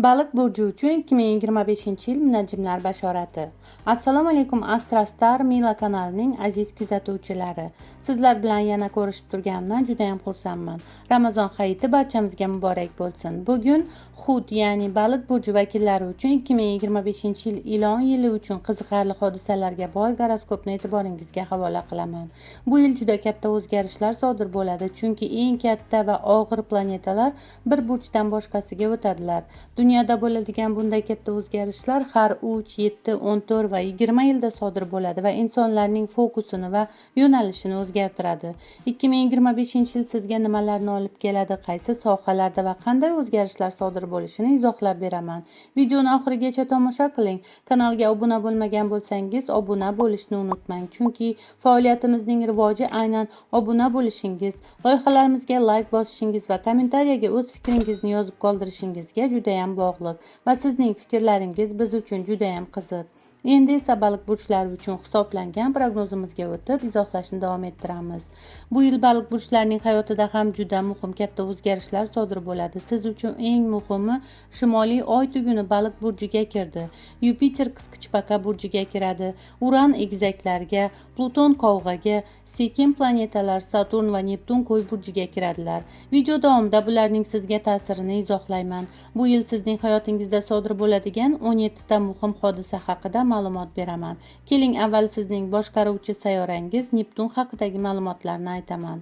Baliq burji uchun 2025-yil munajjimlar bashorati. Assalomu alaykum, Astrostar Mila kanalining aziz kuzatuvchilari. Sizlar bilan yana ko'rishib turganimdan juda ham xursandman. Ramazon hayiti barchamizga muborak bo'lsin. Bugun Hut, ya'ni Baliq burji vakillari uchun 2025-yil ilon yili uchun qiziqarli hodisalarga boy goroskopni e'tiboringizga havola qilaman. Bu yil juda katta o'zgarishlar sodir bo'ladi, chunki eng katta va og'ir planetalar bir burchdan boshqasiga o'tadilar. Dunyoda bo'ladigan bunday katta o'zgarishlar har 3, 7, 14 va 20 yilda sodir bo'ladi va insonlarning fokusini va yo'nalishini o'zgartiradi. 2025-yil sizga nimalarni olib keladi, qaysi sohalarda va qanday o'zgarishlar sodir bo'lishini izohlab beraman. Videoni oxirigacha tomosha qiling. Kanalga obuna bo'lmagan bo'lsangiz, obuna bo'lishni unutmang, chunki faoliyatimizning rivoji aynan obuna bo'lishingiz, loyihalarimizga layk bosishingiz va kommentariyaga o'z fikringizni yozib qoldirishingizga juda ham bog'liq va sizning fikrlaringiz biz uchun juda ham qiziq. Endi esa baliq burchlari uchun hisoblangan prognozimizga o'tib, izohlashni davom ettiramiz. Bu yil baliq burchlarining hayotida ham juda muhim katta o'zgarishlar sodir bo'ladi. Siz uchun eng muhimi, shimoliy oy tuguni baliq burjiga kirdi. Yupiter qisqichbaqa burjiga kiradi. Uran egizaklarga, Pluton qovg'aga, sekin planetalar Saturn va Neptun qo'y burjiga kiradilar. Video davomida bularning sizga ta'sirini izohlayman. Bu yil sizning hayotingizda sodir bo'ladigan 17 ta muhim hodisa haqida ma'lumot beraman. Keling, avval sizning boshqaruvchi sayyorangiz Neptun haqidagi ma'lumotlarni aytaman.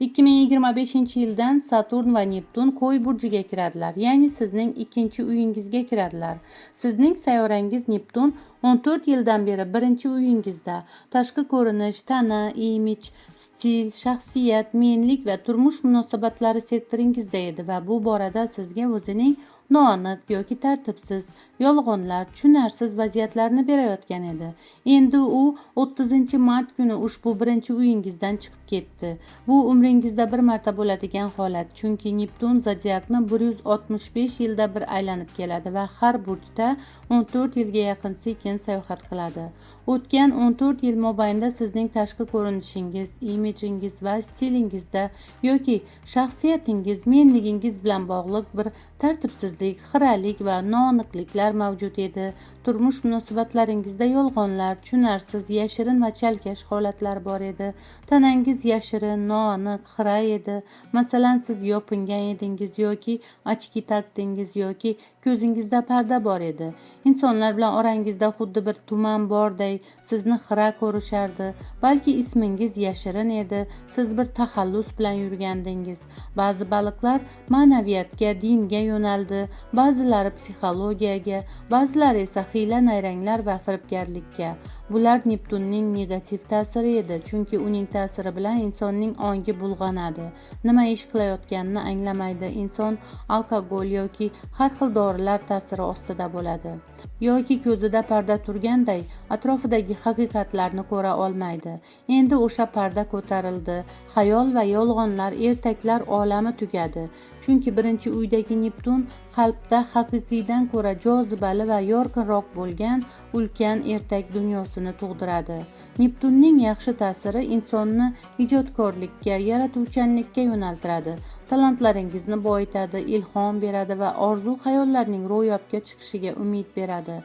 2025-yildan Saturn va Neptun Qo'y burjiga kiradilar, ya'ni sizning ikkinchi uyingizga kiradilar. Sizning sayyorangiz Neptun 14 yildan beri birinchi uyingizda tashqi ko'rinish, tana, imij, stil, shaxsiyat, menlik va turmush munosabatlari sektoringizda edi va bu borada sizga o'zining noaniq yoki tartibsiz, yolg'onlar, tushunarsiz vaziyatlarni berayotgan edi. Endi u 30-mart kuni ushbu birinchi uyingizdan chiqib ketdi. Bu umringizda bir marta bo'ladigan holat, chunki Neptun zodiakni 165 yilda bir aylanib keladi va har burchda 14 yilga yaqin sekin sayohat qiladi. O'tgan 14 yil mobaynida sizning tashqi ko'rinishingiz, imijingiz va stilingizda yoki shaxsiyatingiz, menligingiz bilan bog'liq bir tartibsizlik, xiralik va noaniqliklar mavjud edi. Turmush munosabatlaringizda yolg'onlar, tushunarsiz, yashirin va chalkash holatlar bor edi. Tanangiz yashirin, noaniq, xira edi. Masalan, siz yopingan edingiz yoki ochki taqdingiz yoki ko'zingizda parda bor edi. Insonlar bilan orangizda xuddi bir tuman borday sizni xira ko'rishardi. Balki ismingiz yashirin edi. Siz bir taxallus bilan yurgandingiz. Ba'zi baliqlar ma'naviyatga, dinga yo'naldi, ba'zilari psixologiyaga, ba'zilari esa hiyla nayranglar va firibgarlikka. Bular Neptunning negativ ta'siri edi, chunki uning ta'siri bilan insonning ongi bulg'anadi. Nima ish qilayotganini anglamaydi. Inson alkogol yoki har xil dorilar ta'siri ostida bo'ladi yoki ko'zida parda turganday atrofidagi haqiqatlarni ko'ra olmaydi. Endi o'sha parda ko'tarildi. Xayol va yolg'onlar, ertaklar olami tugadi. Chunki birinchi uydagi Neptun qalbda haqiqiydan ko'ra jozibali va yorqinroq bo'lgan ulkan ertak dunyosini tug'diradi. Neptunning yaxshi ta'siri insonni ijodkorlikka, yaratuvchanlikka yo'naltiradi. Talantlaringizni boyitadi, ilhom beradi va orzu xayollarning ro'yobga chiqishiga umid beradi.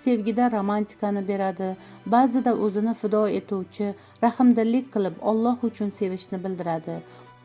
Sevgida romantikani beradi. Ba'zida o'zini fido etuvchi, rahmdillik qilib Alloh uchun sevishni bildiradi.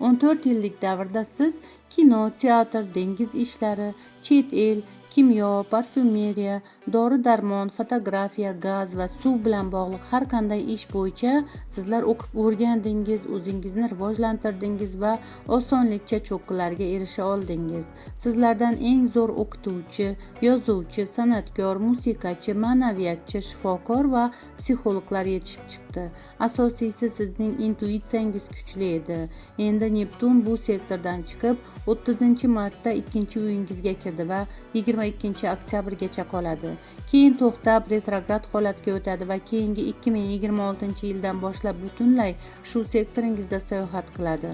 14 yillik davrda siz kino, teatr, dengiz ishlari, chet el, kimyo, parfyumeriya, dori-darmon, fotografiya, gaz va suv bilan bog'liq har qanday ish bo'yicha sizlar o'qib o'rgandingiz, o'zingizni rivojlantirdingiz va osonlikcha cho'qqilarga erisha oldingiz. Sizlardan eng zo'r o'qituvchi, yozuvchi, san'atkor, musiqachi, ma'naviyatchi, shifokor va psixologlar yetishib chiqdi. Asosiysi, sizning intuitsiyangiz kuchli edi. Endi Neptun bu sektordan chiqib, 30-martda ikkinchi uyingizga kirdi va 22-oktyabrgacha qoladi. Keyin to'xtab, retrograd holatga o'tadi va keyingi 2026-yildan boshlab butunlay shu sektoringizda sayohat qiladi.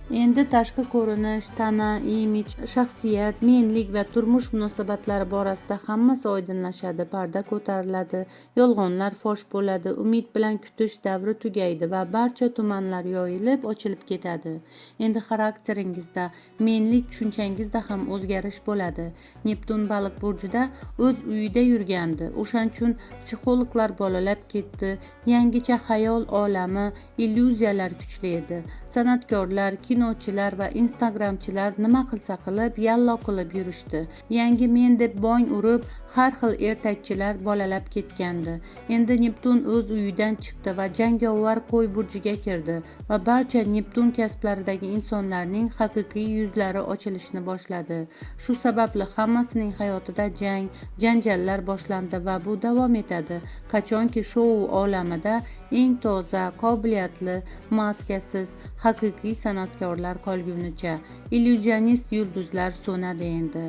Endi tashqi ko'rinish, tana, imij, shaxsiyat, menlik va turmush munosabatlari borasida hammasi oydinlashadi, parda ko'tariladi, yolg'onlar fosh bo'ladi, umid bilan kutish davri tugaydi va barcha tumanlar yoyilib, ochilib ketadi. Endi xarakteringizda, menlik tushunchangizda ham o'zgarish bo'ladi. Neptun baliq burjida o'z uyida yurgandi. O'shaning uchun psixologlar bolalab ketdi. Yangicha xayol olami, illyuziyalar kuchli edi. San'atkorlar, kinochilar va instagramchilar nima qilsa qilib, yallo qilib yurishdi. Yangi men deb bong urib, har xil ertakchilar bolalab ketgandi. Endi Neptun o'z uyidan chiqdi va jangovar qo'y burjiga kirdi va barcha Neptun kasblaridagi insonlarning haqiqiy yuzlari ochilishni boshladi. Shu sababli hammasining hayotida jang, janjallar boshlandi va bu davom etadi. Qachonki shou olamida eng toza, qobiliyatli, maskasiz, haqiqiy san'atkorlar qolgunicha illyuzionist yulduzlar so'nadi endi.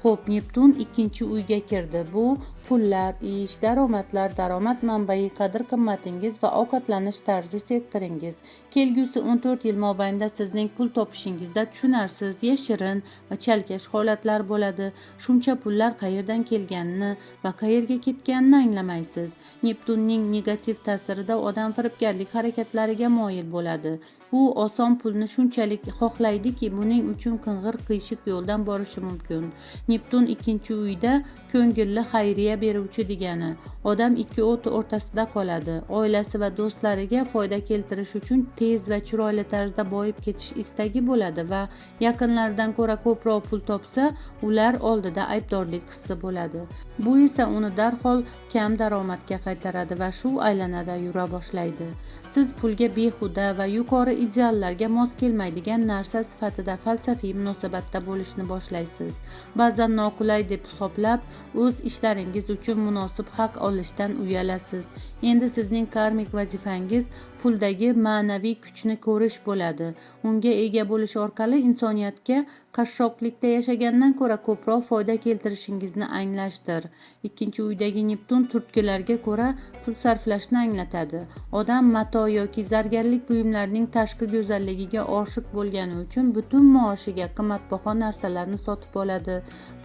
Xo'p, Neptun ikkinchi uyga kirdi. Bu pullar, ish, daromadlar, daromad manbai, qadr-qimmatingiz va ovqatlanish tarzi sektoringiz. Kelgusi 14 yil mobaynida sizning pul topishingizda tushunarsiz, yashirin va chalkash holatlar bo'ladi. Shuncha pullar qayerdan kelganini va qayerga ketganini anglamaysiz. Neptunning negativ ta'sirida odam firibgarlik harakatlariga moyil bo'ladi. U oson pulni shunchalik xohlaydiki, buning uchun qing'ir qiyshiq yo'ldan borishi mumkin. Neptun ikkinchi uyda ko'ngilli xayriya beruvchi degani. Odam ikki o't o'rtasida qoladi. Oilasi va do'stlariga foyda keltirish uchun tez va chiroyli tarzda boyib ketish istagi bo'ladi va yaqinlaridan ko'ra ko'proq pul topsa, ular oldida aybdorlik hissi bo'ladi. Bu esa uni darhol kam daromadga qaytaradi va shu aylanada yura boshlaydi. Siz pulga behuda va yuqori ideallarga mos kelmaydigan narsa sifatida falsafiy munosabatda bo'lishni boshlaysiz. Ba'zan noqulay deb hisoblab, o'z ishlaringiz uchun munosib haq olishdan uyalasiz. Endi sizning karmik vazifangiz puldagi ma'naviy kuchni ko'rish bo'ladi. Unga ega bo'lish orqali insoniyatga qashshoqlikda yashagandan ko'ra ko'proq foyda keltirishingizni anglashdir. Ikkinchi uydagi Neptun turtkilarga ko'ra pul sarflashni anglatadi. Odam mato yoki zargarlik buyumlarining tashqi go'zalligiga oshiq bo'lgani uchun butun maoshiga qimmatbaho narsalarni sotib oladi.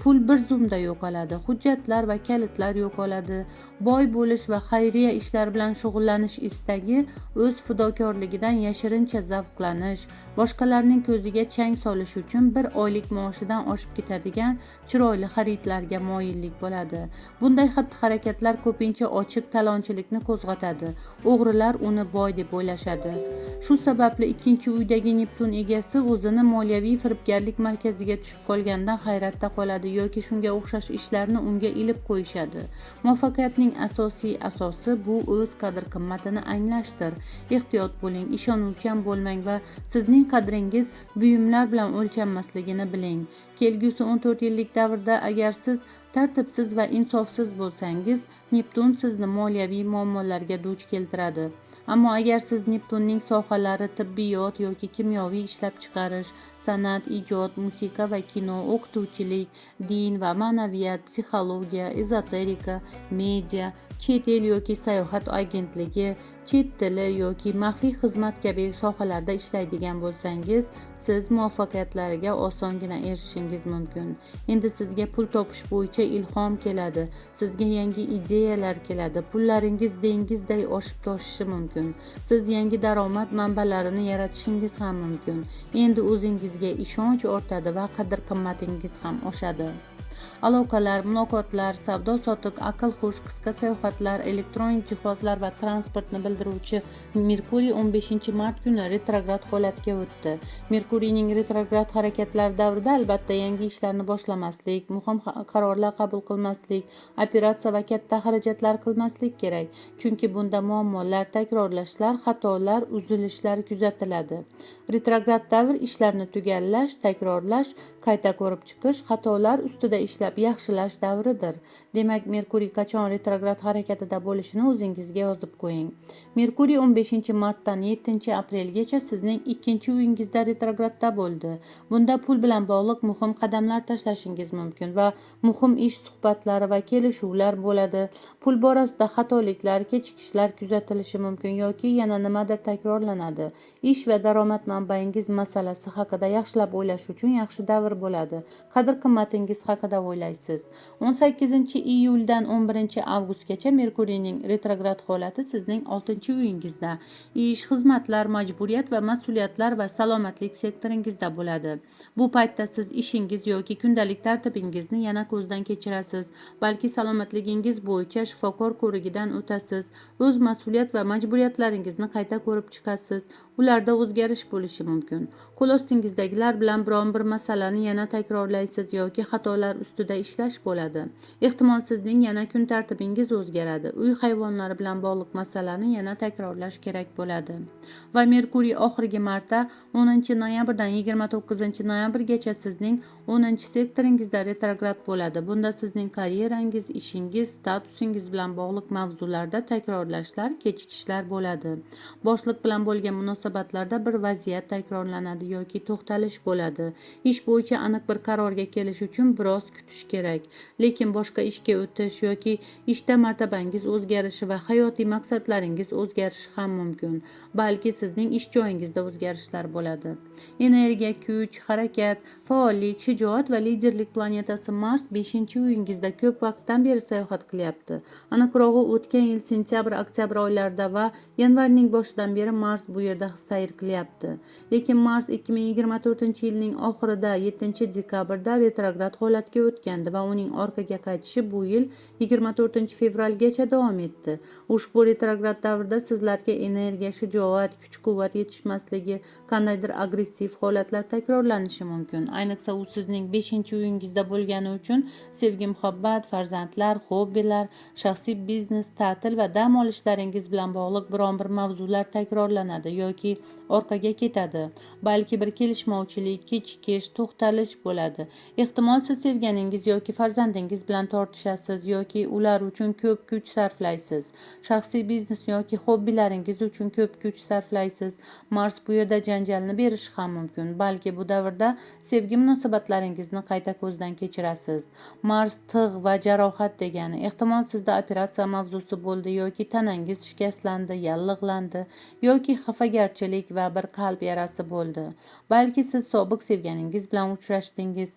Pul bir zumda yo'qoladi, hujjatlar va kalitlar yo'qoladi. Boy bo'lish va xayriya ishlari bilan shug'ullanish istagi o'z fidokorligidan yashirincha zavqlanish, boshqalarning ko'ziga chang solish uchun bir oylik maoshidan oshib ketadigan chiroyli xaridlarga moyillik bo'ladi. Bunday xatti-harakatlar ko'pincha ochiq talonchilikni qo'zg'atadi. O'g'rilar uni boy deb o'ylashadi. Shu sababli ikkinchi uydagi Neptun egasi o'zini moliyaviy firibgarlik markaziga tushib qolganidan hayratda qoladi yoki shunga o'xshash ishlarni unga ilib qo'yishadi. Muvaffaqiyatning asosiy asosi bu o'z qadr-qimmatini anglashdir. Ehtiyot bo'ling, ishonuvchan bo'lmang va sizning qadringiz buyumlar bilan o'lchanmasligini biling. Kelgusi 14 yillik davrda agar siz tartibsiz va insofsiz bo'lsangiz, Neptun sizni moliyaviy muammolarga duch keltiradi. Ammo agar siz Neptunning sohalari tibbiyot yoki kimyoviy ishlab chiqarish, san'at, ijod, musiqa va kino, o'qituvchilik, din va ma'naviyat, psixologiya, ezoterika, media, chet el yoki sayohat agentligi, chet tili yoki maxfiy xizmat kabi sohalarda ishlaydigan bo'lsangiz, siz muvaffaqiyatlarga osongina erishishingiz mumkin. Endi sizga pul topish bo'yicha ilhom keladi, sizga yangi ideyalar keladi, pullaringiz dengizday oshib toshishi mumkin. Siz yangi daromad manbalarini yaratishingiz ham mumkin. Endi o'zingizga ishonch ortadi va qadr-qimmatingiz ham oshadi. Aloqalar, muloqotlar, savdo-sotiq, aql-hush, qisqa sayohatlar, elektronik jihozlar va transportni bildiruvchi Merkuriy 15 mart kuni retrograd holatga o'tdi. Merkuriyning retrograd harakatlari davrida albatta yangi ishlarni boshlamaslik, muhim qarorlar qabul qilmaslik, operatsiya va katta xarajatlar qilmaslik kerak. Chunki bunda muammolar, takrorlashlar, xatolar, uzilishlar kuzatiladi. Retrograd davr ishlarni tugallash, takrorlash, qayta ko'rib chiqish, xatolar ustida ishlab boshlab yaxshilash davridir. Demak, Merkuriy qachon retrograd harakatida bo'lishini o'zingizga yozib qo'ying. Merkuriy 15-martdan 7-aprelgacha sizning 2 uyingizda retrogradda bo'ldi. Bunda pul bilan bog'liq muhim qadamlar tashlashingiz mumkin va muhim ish suhbatlari va kelishuvlar bo'ladi. Pul borasida xatoliklar, kechikishlar kuzatilishi mumkin yoki yana nimadir takrorlanadi. Ish va daromad manbaingiz masalasi haqida yaxshilab o'ylash uchun yaxshi davr bo'ladi. Qadr-qimmatingiz haqida o'ylaysiz. 18-iyuldan 11-avgustgacha Merkuriyning retrograd holati sizning 6-uyingizda, ish, xizmatlar, majburiyat va mas'uliyatlar va salomatlik sektoringizda bo'ladi. Bu paytda siz ishingiz yoki kundalik tartibingizni yana ko'zdan kechirasiz. Balki salomatligingiz bo'yicha shifokor ko'rigidan o'tasiz. O'z mas'uliyat va majburiyatlaringizni qayta ko'rib chiqasiz. Ularda o'zgarish bo'lishi mumkin. Qo'l ostingizdagilar bilan biron bir masalani yana takrorlaysiz yoki xatolar ustida ishlash bo'ladi. Ehtimol sizning yana kun tartibingiz o'zgaradi. Uy hayvonlari bilan bog'liq masalani yana takrorlash kerak bo'ladi. Va Merkuriy oxirgi marta 10-noyabrdan 29-noyabrgacha sizning 10-sektoringizda retrograd bo'ladi. Bunda sizning karyerangiz, ishingiz, statusingiz bilan bog'liq mavzularda takrorlashlar, kechikishlar bo'ladi. Boshliq bilan bo'lgan munosabatlarda bir vaziyat takrorlanadi yoki to'xtalish bo'ladi. Ish bo'yicha aniq bir qarorga kelish uchun biroz kutish kerak. Lekin boshqa ishga o'tish yoki ishda martabangiz o'zgarishi va hayotiy maqsadlaringiz o'zgarishi ham mumkin. Balki sizning ish joyingizda o'zgarishlar bo'ladi. Energiya, kuch, harakat, faollik, shijoat va liderlik planetasi Mars 5-uyingizda ko'p vaqtdan beri sayohat qilyapti. Aniqrog'i, o'tgan yil sentyabr-oktyabr oylarida va yanvarning boshidan beri Mars bu yerda sayr qilyapti. Lekin Mars 2024-yilning oxirida 7-dekabrda retrograd holatga o'tgandi va uning orqaga qaytishi bu yil 24-fevralgacha davom etdi. Ushbu retrograd davrida sizlarga energiya, shijoat, kuch-quvvat yetishmasligi, qandaydir agressiv holatlar takrorlanishi mumkin. Ayniqsa u sizning 5-uyingizda bo'lgani uchun sevgi, muhabbat, farzandlar, hobbilar, shaxsiy biznes, ta'til va dam olishlaringiz bilan bog'liq biron bir mavzular takrorlanadi yoki orqaga ketadi. Balki bir kelishmovchilik, kechikish, to'xtalish bo'ladi. Ehtimol siz sevganingiz yoki farzandingiz bilan tortishasiz yoki ular uchun ko'p kuch sarflaysiz. Shaxsiy biznes yoki hobbilaringiz uchun ko'p kuch sarflaysiz. Mars bu yerda janjalni berishi ham mumkin. Balki bu davrda sevgi munosabatlaringizni qayta ko'zdan kechirasiz. Mars tig' va jarohat degani. Ehtimol sizda operatsiya mavzusi bo'ldi yoki tanangiz shikastlandi, yallig'landi yoki xafagarchilik va bir qalb yarasi bo'ldi. Balki siz sobiq sevganingiz bilan uchrashdingiz.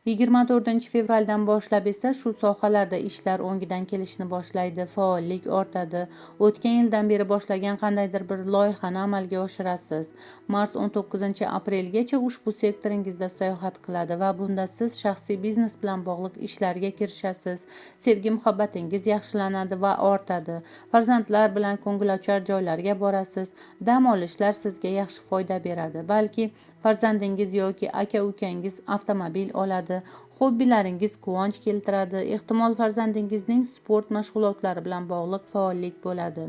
24-fevraldan boshlab esa shu sohalarda ishlar o'ngidan kelishni boshlaydi, faollik ortadi. O'tgan yildan beri boshlagan qandaydir bir loyihani amalga oshirasiz. Mars 19-aprelgacha ushbu sektoringizda sayohat qiladi va bunda siz shaxsiy biznes bilan bog'liq ishlarga kirishasiz. Sevgi muhabbatingiz yaxshilanadi va ortadi. Farzandlar bilan ko'ngilochar joylarga borasiz. Dam olishlar sizga yaxshi foyda beradi. Balki farzandingiz yoki aka-ukangiz avtomobil oladi. Hobbilaringiz quvonch keltiradi. Ehtimol farzandingizning sport mashg'ulotlari bilan bog'liq faollik bo'ladi.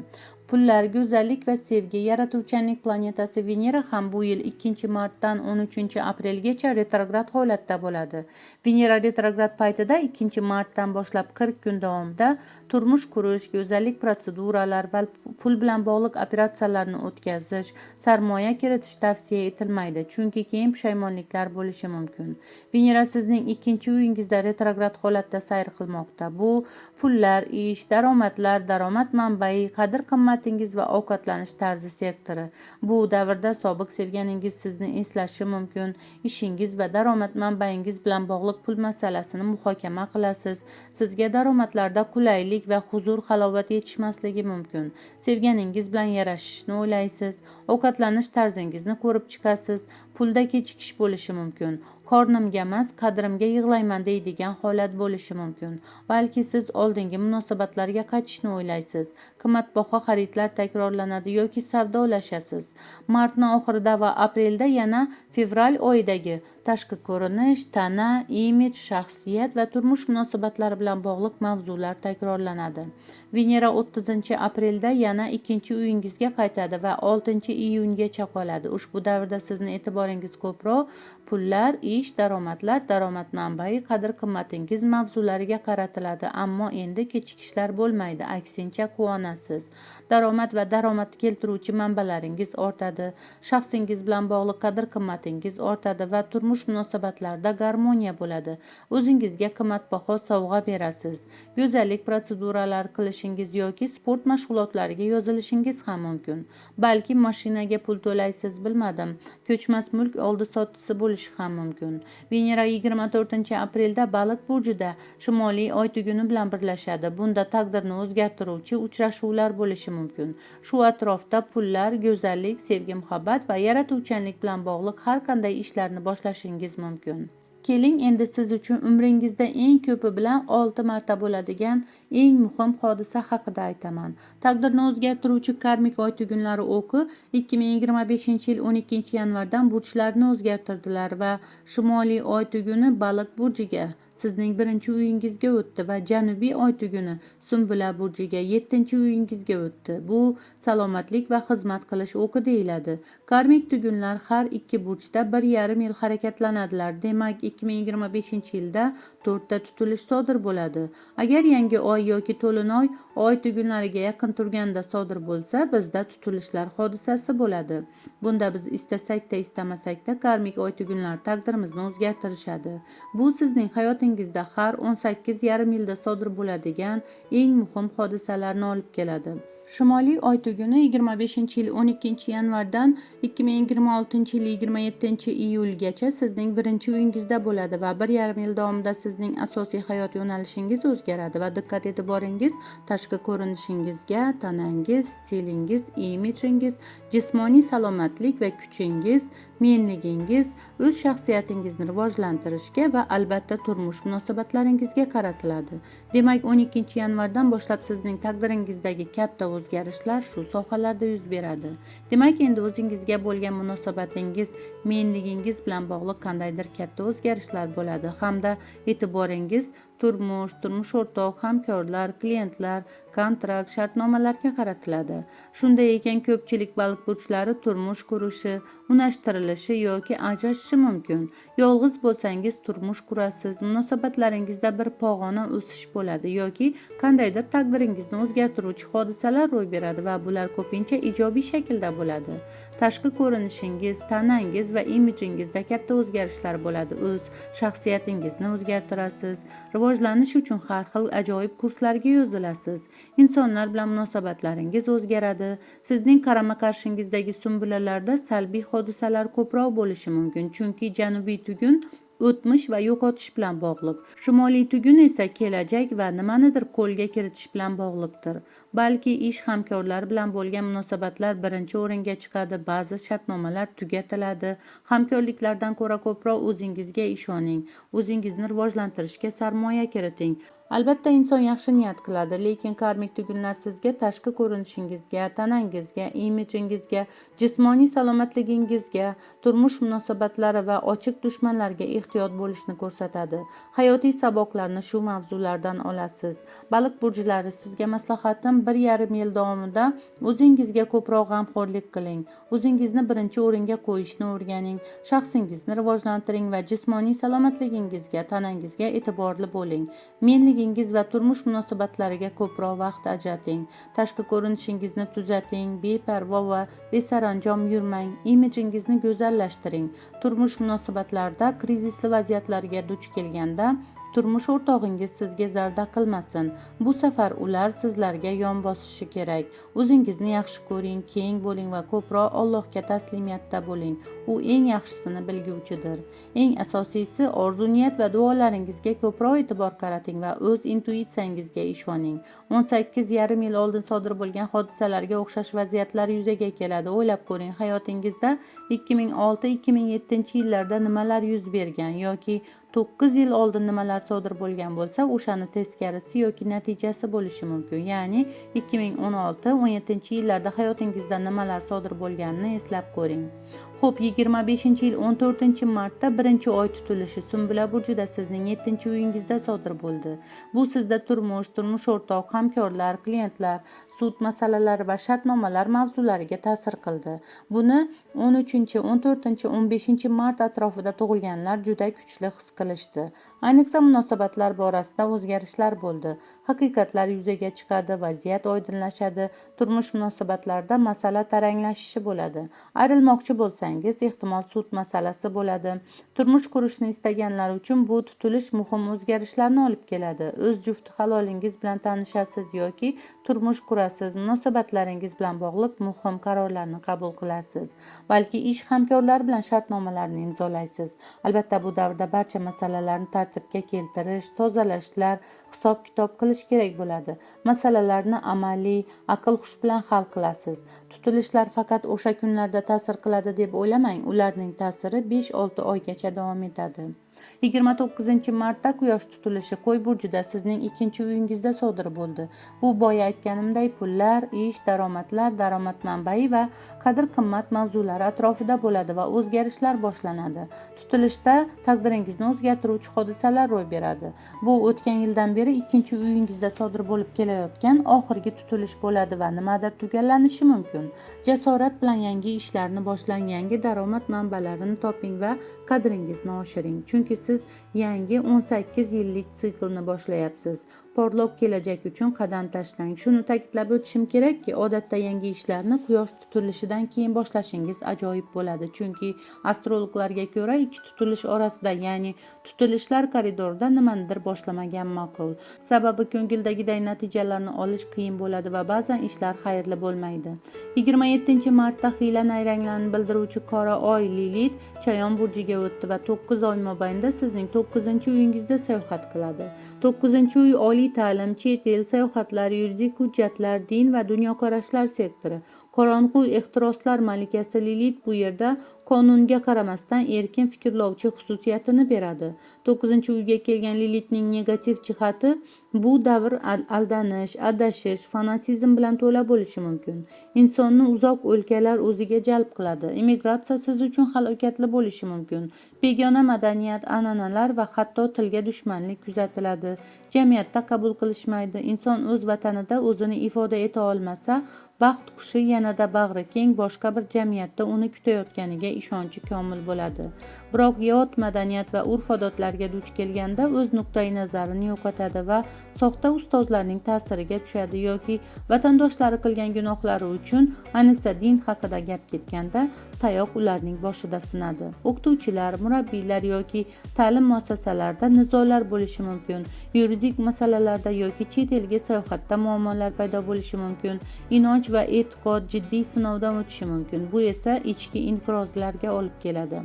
Pullar, go'zallik va sevgi, yaratuvchanlik planetasi Venera ham bu yil 2-martdan 13-aprelgacha retrograd holatda bo'ladi. Venera retrograd paytida 2-martdan boshlab 40 kun davomida turmush qurish, go'zallik protseduralar va pul bilan bog'liq operatsiyalarni o'tkazish, sarmoya kiritish tavsiya etilmaydi, chunki keyin pushaymonliklar bo'lishi mumkin. Venera sizning 2-uyingizda retrograd holatda sayr qilmoqda. Bu pullar, ish, daromadlar, daromad manbai, qadr-qimmatingiz va ovqatlanish tarzi sektori. Bu davrda sobiq sevganingiz sizni eslashi mumkin. Ishingiz va daromad manbaingiz bilan bog'liq pul masalasini muhokama qilasiz. Sizga daromadlarda qulaylik va huzur-halovat yetishmasligi mumkin. Sevganingiz bilan yarashishni o'ylaysiz. Ovqatlanish tarzingizni ko'rib chiqasiz. Pulda kechikish bo'lishi mumkin. Qornimga emas, qadrimga yig'layman deydigan holat bo'lishi mumkin. Balki siz oldingi munosabatlarga qaytishni o'ylaysiz. Qimmatbaho xaridlar takrorlanadi yoki savdolashasiz. Martning oxirida va aprelda yana fevral oyidagi tashqi ko'rinish, tana, imij, shaxsiyat va turmush munosabatlari bilan bog'liq mavzular takrorlanadi. Venera 30-aprelda yana 2-uyingizga qaytadi va 6-iyungacha qoladi. Ushbu davrda sizni e'tiboringiz ko'proq pullar, ish ish, daromadlar, daromad manbai, qadr-qimmatingiz mavzulariga qaratiladi, ammo endi kechikishlar bo'lmaydi, aksincha quvonasiz. Daromad va daromad keltiruvchi manbalaringiz ortadi, shaxsingiz bilan bog'liq qadr-qimmatingiz ortadi va turmush munosabatlarida garmoniya bo'ladi. O'zingizga qimmatbaho sovg'a berasiz. Go'zallik protseduralari qilishingiz yoki sport mashg'ulotlariga yozilishingiz ham mumkin. Balki mashinaga pul to'laysiz, bilmadim. Ko'chmas mulk oldi-sotdisi bo'lishi ham mumkin. Venera 24 aprelda Baliq burjida shimoliy oy tuguni bilan birlashadi. Bunda taqdirni o'zgartiruvchi uchrashuvlar bo'lishi mumkin. Shu atrofda pullar, go'zallik, sevgi, muhabbat va yaratuvchanlik bilan bog'liq har qanday ishlarni boshlashingiz mumkin. Keling, endi siz uchun umringizda eng ko'pi bilan 6 marta bo'ladigan eng muhim hodisa haqida aytaman. Taqdirni o'zgartiruvchi karmik oy tugunlari o'qi 2025 yil 12 yanvardan burchlarni o'zgartirdilar va shimoliy oy tuguni Baliq burjiga, sizning birinchi uyingizga o'tdi va janubiy oy tuguni Sumbula burjiga, yettinchi uyingizga o'tdi. Bu salomatlik va xizmat qilish o'qi deyiladi. Karmik tugunlar har ikki burchda 1,5 yil harakatlanadilar. Demak, 2025 yilda to'rtta tutilish sodir bo'ladi. Agar yangi oy yoki to'lin oy oy tugunlariga yaqin turganda sodir bo'lsa, bizda tutilishlar hodisasi bo'ladi. Bunda biz istasakda, istamasakda karmik oy tugunlar taqdirimizni o'zgartirishadi. Bu sizning hayotingizda har 18,5 yilda sodir bo'ladigan eng muhim hodisalarni olib keladi. Shimoliy oy tuguni 25 yil 12 yanvardan 2026 yil 27 iyulgacha sizning birinchi uyingizda bo'ladi va 1,5 yil davomida sizning asosiy hayot yo'nalishingiz o'zgaradi va diqqat e'tiboringiz tashqi ko'rinishingizga, tanangiz, stilingiz, imijingiz, jismoniy salomatlik va kuchingiz, menligingiz, o'z shaxsiyatingizni rivojlantirishga va albatta turmush munosabatlaringizga qaratiladi. Demak, 12 yanvardan boshlab sizning taqdiringizdagi katta o'zgarishlar shu sohalarda yuz beradi. Demak, endi o'zingizga bo'lgan munosabatingiz, menligingiz bilan bog'liq qandaydir katta o'zgarishlar bo'ladi hamda e'tiboringiz turmush, turmush o'rtoq, hamkorlar, klientlar, kontrakt, shartnomalarga qaratiladi. Shunday ekan, ko'pchilik baliq burchlari turmush qurishi, unashtirilishi yoki ajrashishi mumkin. Yolg'iz bo'lsangiz, turmush qurasiz, munosabatlaringizda bir pog'ona o'sish bo'ladi yoki qandaydir taqdiringizni o'zgartiruvchi hodisalar ro'y beradi va bular ko'pincha ijobiy shaklda bo'ladi. Tashqi ko'rinishingiz, tanangiz va imijingizda katta o'zgarishlar bo'ladi. O'z shaxsiyatingizni o'zgartirasiz, rivojlanish uchun har xil ajoyib kurslarga yozilasiz. Insonlar bilan munosabatlaringiz o'zgaradi. Sizning qarama qarshingizdagi sumbulalarda salbiy hodisalar ko'proq bo'lishi mumkin, chunki janubiy tugun o'tmish va yo'qotish bilan bog'liq. Shimoliy tugun esa kelajak va nimanidir qo'lga kiritish bilan bog'liqdir. Balki ish hamkorlari bilan bo'lgan munosabatlar birinchi o'ringa chiqadi, ba'zi shartnomalar tugatiladi. Hamkorliklardan ko'ra ko'proq o'zingizga ishoning, o'zingizni rivojlantirishga sarmoya kiriting. Albatta, inson yaxshi niyat qiladi, lekin karmik tugunlar sizga tashqi ko'rinishingizga, tanangizga, imijingizga, jismoniy salomatligingizga, turmush munosabatlari va ochiq dushmanlarga ehtiyot bo'lishni ko'rsatadi. Hayotiy saboqlarni shu mavzulardan olasiz. Baliq burjlari, sizga maslahatim: 1,5 yil davomida o'zingizga ko'proq g'amxo'rlik qiling, o'zingizni birinchi o'ringa qo'yishni o'rganing, shaxsingizni rivojlantiring va jismoniy salomatligingizga, tanangizga e'tiborli bo'ling. Menligingiz va turmush munosabatlariga ko'proq vaqt ajrating. Tashqi ko'rinishingizni tuzating, beparvo va besaranjom yurmang, imijingizni go'zallashtiring. Turmush munosabatlarida krizisli vaziyatlarga duch kelganda turmush o'rtog'ingiz sizga zarda qilmasin. Bu safar ular sizlarga yon bosishi kerak. O'zingizni yaxshi ko'ring, keng bo'ling va ko'proq Allohga taslimiyatda bo'ling. U eng yaxshisini bilguvchidir. Eng asosiysi, orzu, niyat va duolaringizga ko'proq e'tibor qarating va o'z intuitsiyangizga ishoning. 18,5 yil oldin sodir bo'lgan hodisalarga o'xshash vaziyatlar yuzaga keladi. O'ylab ko'ring, hayotingizda 2006-2007 yillarda nimalar yuz bergan yoki 9 yil oldin nimalar sodir bo'lgan bo'lsa, o'shani teskarisi yoki natijasi bo'lishi mumkin. Ya'ni 2016-17 yillarda hayotingizda nimalar sodir bo'lganini eslab ko'ring. Xo'p, 25-yil 14 martda birinchi oy tutilishi Sumbula burjida, sizning 7 uyingizda sodir bo'ldi. Bu sizda turmush, turmush o'rtoq, hamkorlar, klientlar, sud masalalari va shartnomalar mavzulariga ta'sir qildi. Buni 13, 14, 15 mart atrofida tug'ilganlar juda kuchli his qilishdi. Ayniqsa munosabatlar borasida o'zgarishlar bo'ldi. Haqiqatlar yuzaga chiqadi, vaziyat oydinlashadi, turmush munosabatlarida masala taranglashishi bo'ladi. Ayrilmoqchi bo'lsangiz, ehtimol, sud masalasi bo'ladi. Turmush qurishni istaganlar uchun bu tutilish muhim o'zgarishlarni olib keladi. O'z jufti halolingiz bilan tanishasiz yoki turmush qurasiz, munosabatlaringiz bilan bog'liq muhim qarorlarni qabul qilasiz. Balki ish hamkorlari bilan shartnomalarni imzolaysiz. Albatta, bu davrda barcha masalalarni tartibga keltirish, tozalashlar, hisob-kitob qilish kerak bo'ladi. Masalalarni amaliy, aql-hush bilan hal qilasiz. Tutilishlar faqat o'sha kunlarda ta'sir qiladi deb o'ylamang, ularning ta'siri 5-6 oygacha davom etadi. 29 martda quyosh tutilishi Qo'y burjida, sizning ikkinchi uyingizda sodir bo'ldi. Bu boya aytganimday pullar, ish, daromadlar, daromad manbai va qadr-qimmat mavzulari atrofida bo'ladi va o'zgarishlar boshlanadi. Tutilishda taqdiringizni o'zgartiruvchi hodisalar ro'y beradi. Bu o'tgan yildan beri ikkinchi uyingizda sodir bo'lib kelayotgan oxirgi tutilish bo'ladi va nimadir tugallanishi mumkin. Jasorat bilan yangi ishlarni boshlang, yangi daromad manbalarini toping va qadringizni oshiring. Chunki siz yangi 18 yillik siklni boshlayapsiz. Porloq kelajak uchun qadam tashlang. Shuni ta'kidlab o'tishim kerakki, odatda yangi ishlarni quyosh tutilishidan keyin boshlashingiz ajoyib bo'ladi. Chunki astrologlarga ko'ra, ikki tutilish orasida, ya'ni tutilishlar koridorida nimanidir boshlamagan ma'qul. Sababi ko'ngildagiday natijalarni olish qiyin bo'ladi va ba'zan ishlar xayrli bo'lmaydi. 27 martda hiyla nayranglarni bildiruvchi qora oy Lilit Chayon burjiga o'tdi va 9 oy mobaynida sizning 9 uyingizda sayohat qiladi. 9 uy oliy ta'lim, chet el sayohatlar, yuridik hujjatlar, din va dunyoqarashlar sektori. Qorong'u ehtiroslar malikasi Lilit bu yerda qonunga qaramasdan erkin fikrlovchi xususiyatini beradi. 9 uyga kelgan Lilitning negativ jihati: bu davr aldanish, adashish, fanatizm bilan to'la bo'lishi mumkin. Insonni uzoq o'lkalar o'ziga jalb qiladi. Emigratsiya siz uchun halokatli bo'lishi mumkin. Begona madaniyat, an'analar va hatto tilga dushmanlik kuzatiladi. Jamiyatda qabul qilishmaydi. Inson o'z vatanida o'zini ifoda eta olmasa, baxt qushi yanada bag'ri keng boshqa bir jamiyatda uni kutayotganiga ishonchi komil bo'ladi. Biroq yot madaniyat va urf-odatlarga duch kelganda o'z nuqtai nazarini yo'qotadi va soxta ustozlarning ta'siriga tushadi yoki vatandoshlari qilgan gunohlari uchun, ayniqsa din haqida gap ketganda, tayoq ularning boshida sinadi. O'qituvchilar, murabbiylar yoki ta'lim muassasalarida nizolar bo'lishi mumkin. Yuridik masalalarda yoki chet elga sayohatda muammolar paydo bo'lishi mumkin. Inonch va e'tiqod jiddiy sinovdan o'tishi mumkin. Bu esa ichki inqirozlarga olib keladi.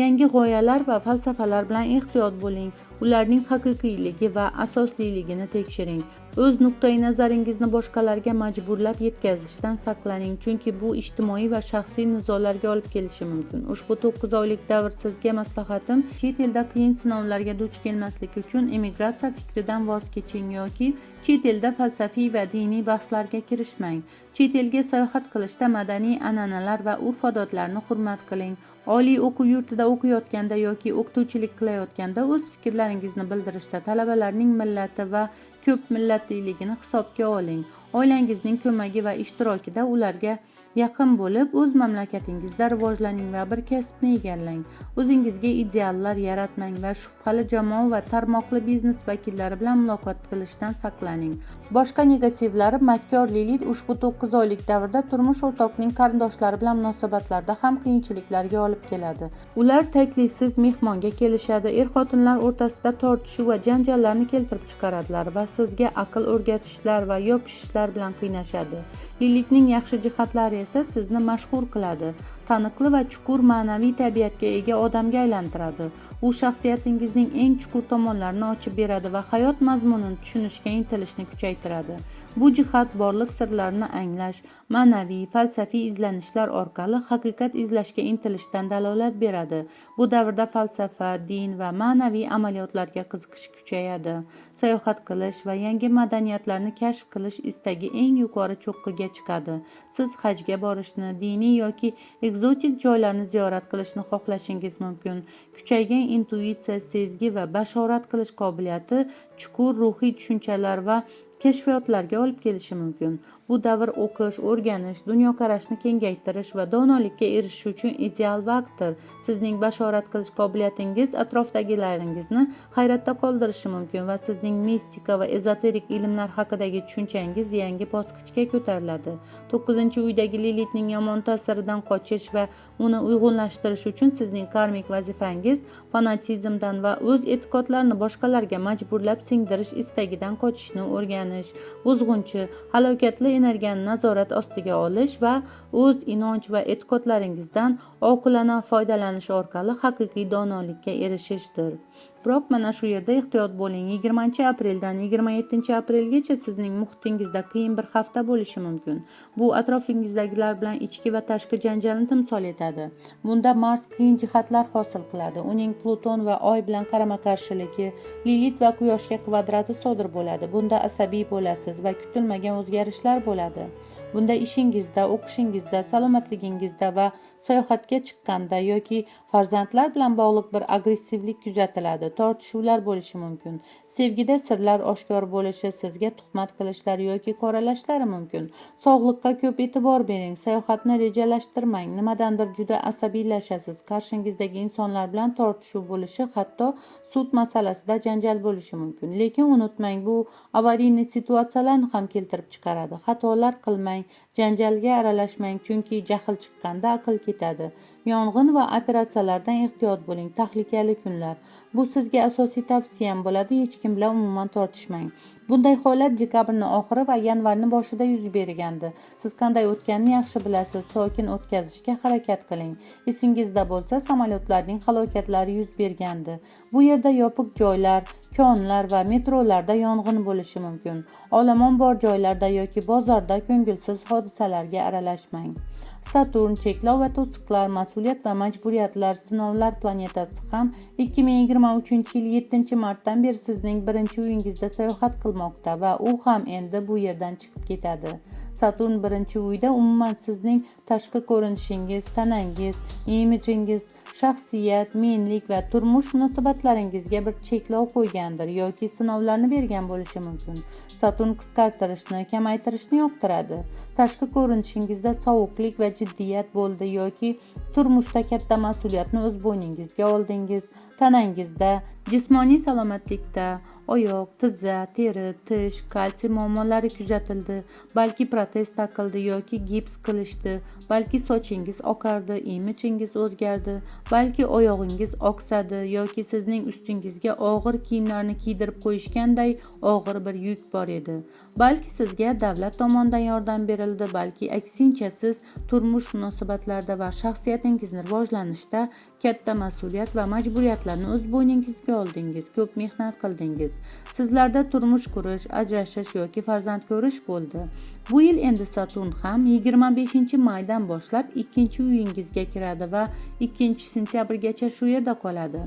Yangi g'oyalar va falsafalar bilan ehtiyot bo'ling. Ularning haqiqiyligi va asosliligini tekshiring. O'z nuqtai nazaringizni boshqalarga majburlab yetkazishdan saqlaning, chunki bu ijtimoiy va shaxsiy nizolarga olib kelishi mumkin. Ushbu 9 oylik davr sizga maslahatim: chet elda qiyin sinovlarga duch kelmaslik uchun emigratsiya fikridan voz keching yoki chet elda falsafiy va diniy bahslarga kirishmang. Chet elga sayohat qilishda madaniy an'analar va urf-odatlarni hurmat qiling. Oliy o'quv yurtida o'qiyotganda yoki o'qituvchilik qilayotganda o'z fikrlaringizni bildirishda talabalarning millati va ko'p millatliligini hisobga oling. Oilangizning ko'magi va ishtirokida ularga yaqin bo'lib, o'z mamlakatingizda rivojlaning va bir kasbni egallang. O'zingizga ideallar yaratmang va shubhali jamoa va tarmoqli biznes vakillari bilan muloqot qilishdan saqlaning. Boshqa negativlari: makkor Lilit ushbu 9 oylik davrda turmush o'rtoqning qarindoshlari bilan munosabatlarda ham qiyinchiliklarga olib keladi. Ular taklifsiz mehmonga kelishadi, er-xotinlar o'rtasida tortishuv va janjallarni keltirib chiqaradilar va sizga aql o'rgatishlar va yopishishlar bilan qiynashadi. Lilitning yaxshi jihatlari esa sizni mashhur qiladi, taniqli va chuqur ma'naviy tabiatga ega odamga aylantiradi. U shaxsiyatingizning eng chuqur tomonlarini ochib beradi va hayot mazmunini tushunishga intilishni kuchaytiradi. Bu jihat borliq sirlarini anglash, ma'naviy, falsafiy izlanishlar orqali haqiqat izlashga intilishdan dalolat beradi. Bu davrda falsafa, din va ma'naviy amaliyotlarga qiziqish kuchayadi. Sayohat qilish va yangi madaniyatlarni kashf qilish istagi eng yuqori cho'qqiga chiqadi. Siz hajga borishni, diniy yoki ekzotik joylarni ziyorat qilishni xohlashingiz mumkin. Kuchaygan intuitsiya, sezgi va bashorat qilish qobiliyati chuqur ruhiy tushunchalar va kashfiyotlarga olib kelishi mumkin. Bu davr o'qish, o'rganish, dunyoqarashni kengaytirish va donolikka erishish uchun ideal vaqtdir. Sizning bashorat qilish qobiliyatingiz atrofdagilaringizni hayratda qoldirishi mumkin va sizning mistika va ezoterik ilmlar haqidagi tushunchangiz yangi bosqichga ko'tariladi. 9-uydagi Lilitning yomon ta'siridan qochish va uni uyg'unlashtirish uchun sizning karmik vazifangiz fanatizmdan va o'z e'tiqodlarini boshqalarga majburlab singdirish istagidan qochishni o'rganish, buzg'unchi, halokatli energiyani nazorat ostiga olish va o'z inonch va e'tiqodlaringizdan oqilona foydalanish orqali haqiqiy donolikka erishishdir. Biroq mana shu yerda ehtiyot bo'ling. 20-apreldan 27-aprelgacha sizning muhitingizda qiyin bir hafta bo'lishi mumkin. Bu atrofingizdagilar bilan ichki va tashqi janjalni timsol etadi. Bunda Mars qiyin jihatlar hosil qiladi. Uning Pluton va Oy bilan qarama-qarshiligi, Lilit va Quyoshga kvadrati sodir bo'ladi. Bunda asabiy bo'lasiz va kutilmagan o'zgarishlar bo'ladi. Bunda ishingizda, o'qishingizda, salomatligingizda va sayohatga chiqqanda yoki farzandlar bilan bog'liq bir agressivlik kuzatiladi. Tortishuvlar bo'lishi mumkin. Sevgida sirlar oshkor bo'lishi, sizga tuhmat qilishlari yoki qoralashlari mumkin. Sog'liqqa ko'p e'tibor bering, sayohatni rejalashtirmang. Nimadandir juda asabiylashasiz. Qarshingizdagi insonlar bilan tortishuv bo'lishi, hatto sud masalasida janjal bo'lishi mumkin. Lekin unutmang, bu аварийный situatsiyalarni ham keltirib chiqaradi. Xatolar qilmang, janjalga aralashmang, chunki jahl chiqqanda aql ketadi. Yong'in va operatsiyalardan ehtiyot bo'ling. Tahlikali kunlar. Bu sizga asosiy tavsiyam bo'ladi. Hech kim bilan umuman tortishmang. Bunday holat dekabrning oxiri va yanvarning boshida yuz bergandi. Siz qanday o'tganini yaxshi bilasiz. Sokin o'tkazishga harakat qiling. Esingizda bo'lsa, samolyotlarning halokatlari yuz bergandi. Bu yerda yopiq joylar, konlar va metrolarda yong'in bo'lishi mumkin. Olomon bor joylarda yoki bozorda ko'ngilsiz hodisalarga aralashmang. Saturn, cheklov va to'siqlar, mas'uliyat va majburiyatlar, sinovlar planetasi ham 2023-yil 7-martdan beri sizning birinchi uyingizda sayohat qilmoqda va u ham endi bu yerdan chiqib ketadi. Saturn birinchi uyda umuman sizning tashqi ko'rinishingiz, tanangiz, imijingiz, shaxsiyat, menlik va turmush munosabatlaringizga bir cheklov qo'ygandir yoki sinovlarni bergan bo'lishi mumkin. Saturn qisqartirishni, kamaytirishni yoqtiradi. Tashqi ko'rinishingizda sovuqlik va jiddiyat bo'ldi yoki turmushda katta mas'uliyatni o'z bo'yningizga oldingiz. Tanangizda, jismoniy salomatlikda oyoq, tizza, teri, tish, kalsiy muammolari kuzatildi. Balki protez taqildi yoki gips qilishdi. Balki sochingiz oqardi, imijingiz o'zgardi. Balki oyog'ingiz oqsadi yoki sizning ustingizga og'ir kiyimlarni kiydirib qo'yishganday og'ir bir yuk bor edi. Balki sizga davlat tomonidan yordam berildi, balki aksincha siz turmush munosabatlarida va shaxsiyatingizni rivojlanishda katta mas'uliyat va majburiyatlarni o'z bo'yningizga oldingiz, ko'p mehnat qildingiz. Sizlarda turmush qurish, ajrashish yoki farzand ko'rish bo'ldi. Bu yil endi Saturn ham 25-maydan boshlab ikkinchi uyingizga kiradi va 2-sentyabrgacha shu yerda qoladi.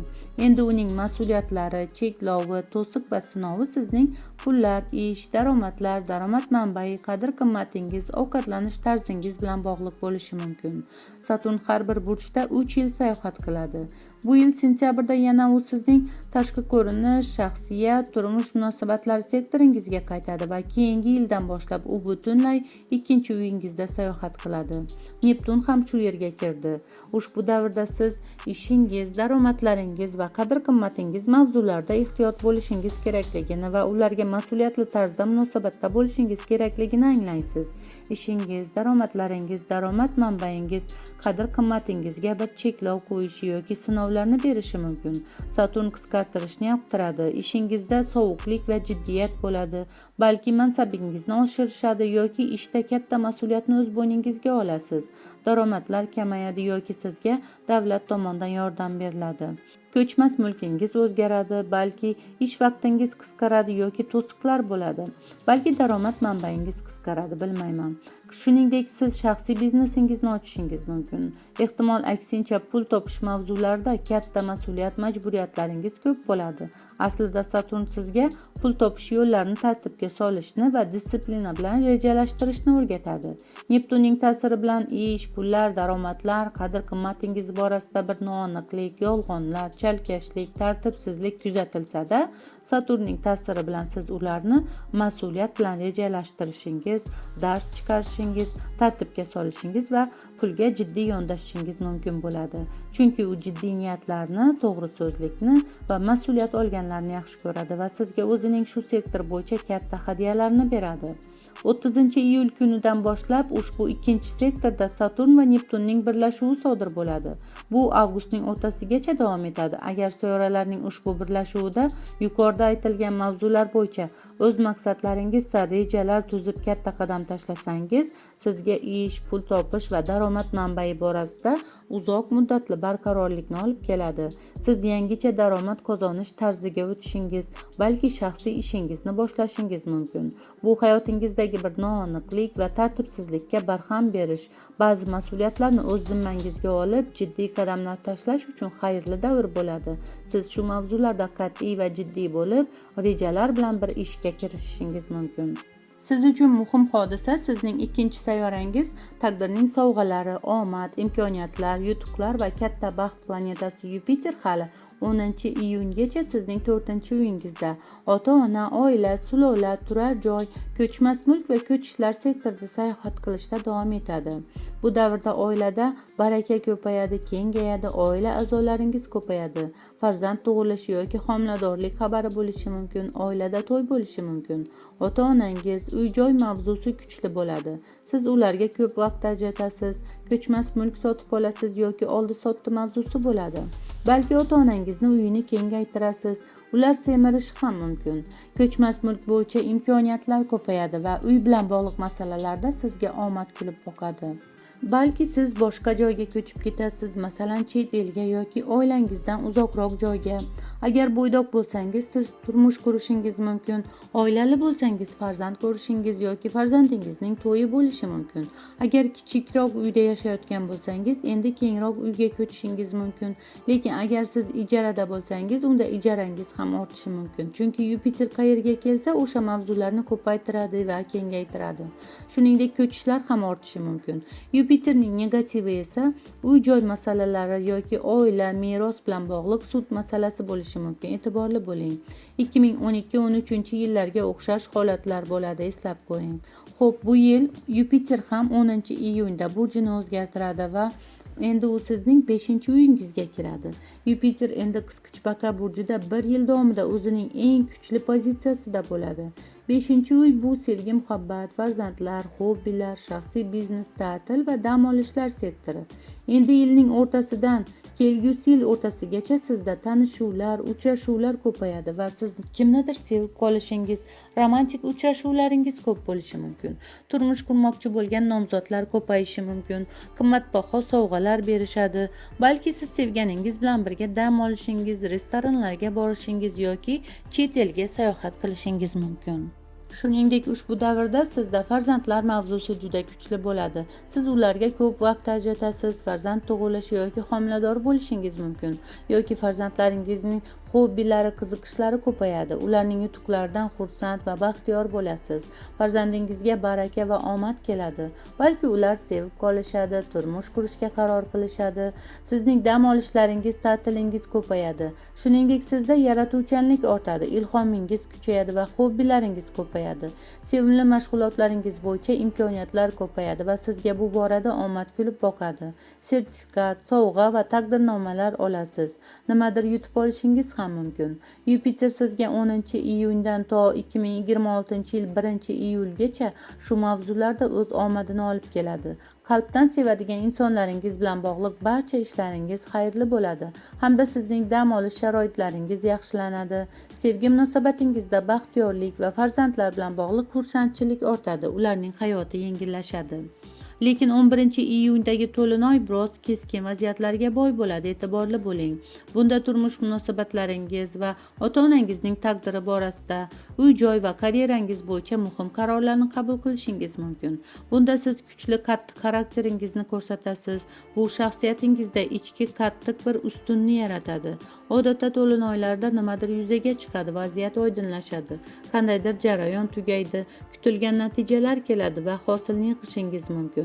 Endi uning mas'uliyatlari, cheklovi, to'siq va sinovi sizning pullar, ish, daromadlar, daromad manbai, qadr-qimmatingiz, ovqatlanish tarzingiz bilan bog'liq bo'lishi mumkin. Saturn har bir burchda 3 yil sayohat qiladi. Bu yil sentyabrda yana u sizning tashqi ko'rinish, shaxsiyat, turmush munosabatlari sektoringizga qaytadi va keyingi yildan boshlab u butunlay ikkinchi uyingizda sayohat qiladi. Neptun ham shu yerga kirdi. Ushbu davrda siz ishingiz, daromadlaringiz va qadr-qimmatingiz mavzularida ehtiyot bo'lishingiz kerakligini va ularga mas'uliyatli tarzda munosabatda bo'lishingiz kerakligini anglaysiz. Ishingiz, daromadlaringiz, daromad manbaingiz qadr-qimmatingizga bir cheklov qo'yishi yoki sinovlarni berishi mumkin. Saturn qisqartirishni yoqtiradi. Ishingizda sovuqlik va jiddiyat bo'ladi. Balki mansabingizni oshirishadi yoki ishda katta mas'uliyatni o'z bo'yningizga olasiz. Daromadlar kamayadi yoki sizga davlat tomonidan yordam beriladi. Ko'chmas mulkingiz o'zgaradi, balki ish vaqtingiz qisqaradi yoki to'siqlar bo'ladi. Balki daromad manbaingiz qisqaradi, bilmayman. Shuningdek, siz shaxsiy biznesingizni ochishingiz mumkin. Ehtimol aksincha pul topish mavzularida katta mas'uliyat, majburiyatlaringiz ko'p bo'ladi. Aslida Saturn sizga pul topish yo'llarini tartibga solishni va дисциплина bilan rejalashtirishni o'rgatadi. Neptunning ta'siri bilan ish, pullar, daromadlar, qadr-qimmatingiz borasida bir noaniqlik, yolg'onlar, chalkashlik, tartibsizlik kuzatilsa-da, Saturnning ta'siri bilan siz ularni mas'uliyat bilan rejalashtirishingiz, dars chiqarishingiz, tartibga solishingiz va pulga jiddiy yondashishingiz mumkin bo'ladi. Chunki u jiddiy niyatlarni, to'g'ri so'zlikni va mas'uliyat olganlarni yaxshi ko'radi va sizga o'zining shu sektor bo'yicha katta hadyalarni beradi. 30-iyul kunidan boshlab ushbu ikkinchi sektorda Saturn va Neptunning birlashuvi sodir bo'ladi. Bu avgustning o'rtasigacha davom etadi. Agar sayyoralarning ushbu birlashuvida yuqorida aytilgan mavzular bo'yicha o'z maqsadlaringiz sari rejalar tuzib katta qadam tashlasangiz, sizga ish, pul topish va daromad manbai borasida uzoq muddatli barqarorlikni olib keladi. Siz yangicha daromad qozonish tarziga o'tishingiz, balki shaxsiy ishingizni boshlashingiz mumkin. Bu hayotingizdagi bir noaniqlik va tartibsizlikka barham berish, ba'zi mas'uliyatlarni o'z zimmangizga olib, jiddiy qadamlar tashlash uchun xayrli davr bo'ladi. Siz shu mavzularda qat'iy va jiddiy bo'lib, rejalar bilan bir ishga kirishishingiz mumkin. Siz uchun muhim hodisa sizning ikkinchi sayyorangiz taqdirning sovg'alari, omad, imkoniyatlar, yutuqlar va katta baxt planetasi Yupiter hali 10-iyungacha sizning 4-uyingizda ota-ona, oila, sulola, turar joy, ko'chmas mulk va ko'chishlar sektorida sayohat qilishda davom etadi. Bu davrda oilada baraka ko'payadi, kengayadi, oila a'zolaringiz ko'payadi. Farzand tug'ilishi yoki homiladorlik xabari bo'lishi mumkin, oilada to'y bo'lishi mumkin. Ota-onangiz, uy-joy mavzusi kuchli bo'ladi. Siz ularga ko'p vaqt ajratasiz, ko'chmas mulk sotib olasiz yoki oldi-sotdi mavzusi bo'ladi. Balki ota-onangizni uyini kengaytirasiz, ular semirishi ham mumkin. Ko'chmas mulk bo'yicha imkoniyatlar ko'payadi va uy bilan bog'liq masalalarda sizga omad kulib boqadi. Balki siz boshqa joyga ko'chib ketasiz, masalan, chet elga yoki oilangizdan uzoqroq joyga. Agar bo'ydoq bo'lsangiz, siz turmush qurishingiz mumkin. Oilali bo'lsangiz, farzand ko'rishingiz yoki farzandingizning to'yi bo'lishi mumkin. Agar kichikroq uyda yashayotgan bo'lsangiz, endi kengroq uyga ko'chishingiz mumkin. Lekin agar siz ijarada bo'lsangiz, unda ijarangiz ham ortishi mumkin. Chunki Yupiter qayerga kelsa, o'sha mavzularni ko'paytiradi va kengaytiradi. Shuningdek, ko'chishlar ham ortishi mumkin. Yupiterning negativi esa uy-joy masalalari yoki oila, meros bilan bog'liq sud masalasi bo'lishi mumkin. E'tiborli bo'ling. 2012-13 yillarga o'xshash holatlar bo'ladi, eslab qo'ying. Xo'p, bu yil Yupiter ham 10-iyunda burjini o'zgartiradi va endi u sizning 5-uyingizga kiradi. Yupiter endi Qisqichbaqa burjida bir yil davomida o'zining eng kuchli pozitsiyasida bo'ladi. 5-uy bu sevgi, muhabbat, farzandlar, hobbilar, shaxsiy biznes, ta'til va dam olishlar sektori. Endi yilning o'rtasidan kelgusi yil o'rtasigacha sizda tanishuvlar, uchrashuvlar ko'payadi va siz kimnidir sevib qolishingiz, romantik uchrashuvlaringiz ko'p bo'lishi mumkin. Turmush qurmoqchi bo'lgan nomzodlar ko'payishi mumkin. Qimmatbaho sovg'alar berishadi. Balki siz sevganingiz bilan birga dam olishingiz, restoranlarga borishingiz yoki chet elga sayohat qilishingiz mumkin. Shuningdek, ushbu davrda sizda farzandlar mavzusi juda kuchli bo'ladi. Siz ularga ko'p vaqt ajratasiz, farzand tug'ilishi yoki homilador bo'lishingiz mumkin yoki farzandlaringizning hobbilari, qiziqishlari ko'payadi. Ularning yutuqlaridan xursand va baxtiyor bo'lasiz. Farzandingizga baraka va omad keladi. Balki ular sevib qolishadi, turmush qurishga qaror qilishadi. Sizning dam olishlaringiz, ta'tilingiz ko'payadi. Shuningdek, sizda yaratuvchanlik ortadi, ilhomingiz kuchayadi va hobbilaringiz ko'payadi. Sevimli mashg'ulotlaringiz bo'yicha imkoniyatlar ko'payadi va sizga bu borada omad kulib boqadi. Sertifikat, sovg'a va taqdirnomalar olasiz. Nimadir yutib olishingiz ham mumkin. Yupiter sizga 10-iyundan to 2026-yil 1-iyulgacha shu mavzularda o'z omadini olib keladi. Qalbdan sevadigan insonlaringiz bilan bog'liq barcha ishlaringiz xayrli bo'ladi hamda sizning dam olish sharoitlaringiz yaxshilanadi. Sevgi munosabatingizda baxtiyorlik va farzandlar bilan bog'liq xursandchilik ortadi, ularning hayoti yengillashadi. Lekin 11-iyundagi to'lin oy biroz keskin vaziyatlarga boy bo'ladi, e'tiborli bo'ling. Bunda turmush munosabatlaringiz va ota-onangizning taqdiri borasida, uy-joy va karyerangiz bo'yicha muhim qarorlarni qabul qilishingiz mumkin. Bunda siz kuchli, qattiq xarakteringizni ko'rsatasiz. Bu shaxsiyatingizda ichki qattiq bir ustunni yaratadi. Odatda to'lin oylarda nimadir yuzaga chiqadi, vaziyat oydinlashadi, qandaydir jarayon tugaydi, kutilgan natijalar keladi va hosilni yig'ishingiz mumkin.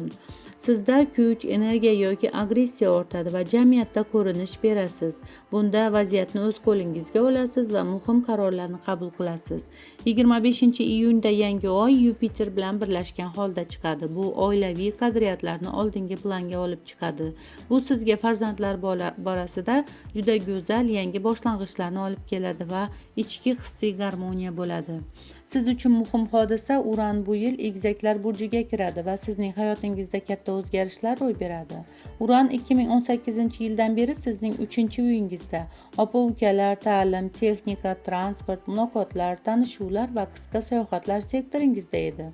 Sizda kuch, energiya yoki agressiya ortadi va jamiyatda ko'rinish berasiz. Bunda vaziyatni o'z qo'lingizga olasiz va muhim qarorlarni qabul qilasiz. 25-iyunda yangi oy Yupiter bilan birlashgan holda chiqadi. Bu oilaviy qadriyatlarni oldingi planga olib chiqadi. Bu sizga farzandlar borasida juda go'zal yangi boshlang'ichlarni olib keladi va ichki hissiy garmoniya bo'ladi. Siz uchun muhim hodisa: Uran bu yil Egizaklar burjiga kiradi va sizning hayotingizda katta o'zgarishlar ro'y beradi. Uran 2018-yildan beri sizning 3-uyingizda opa-ukalar, ta'lim, texnika, transport, muloqotlar, tanishuvlar va qisqa sayohatlar sektoringizda edi.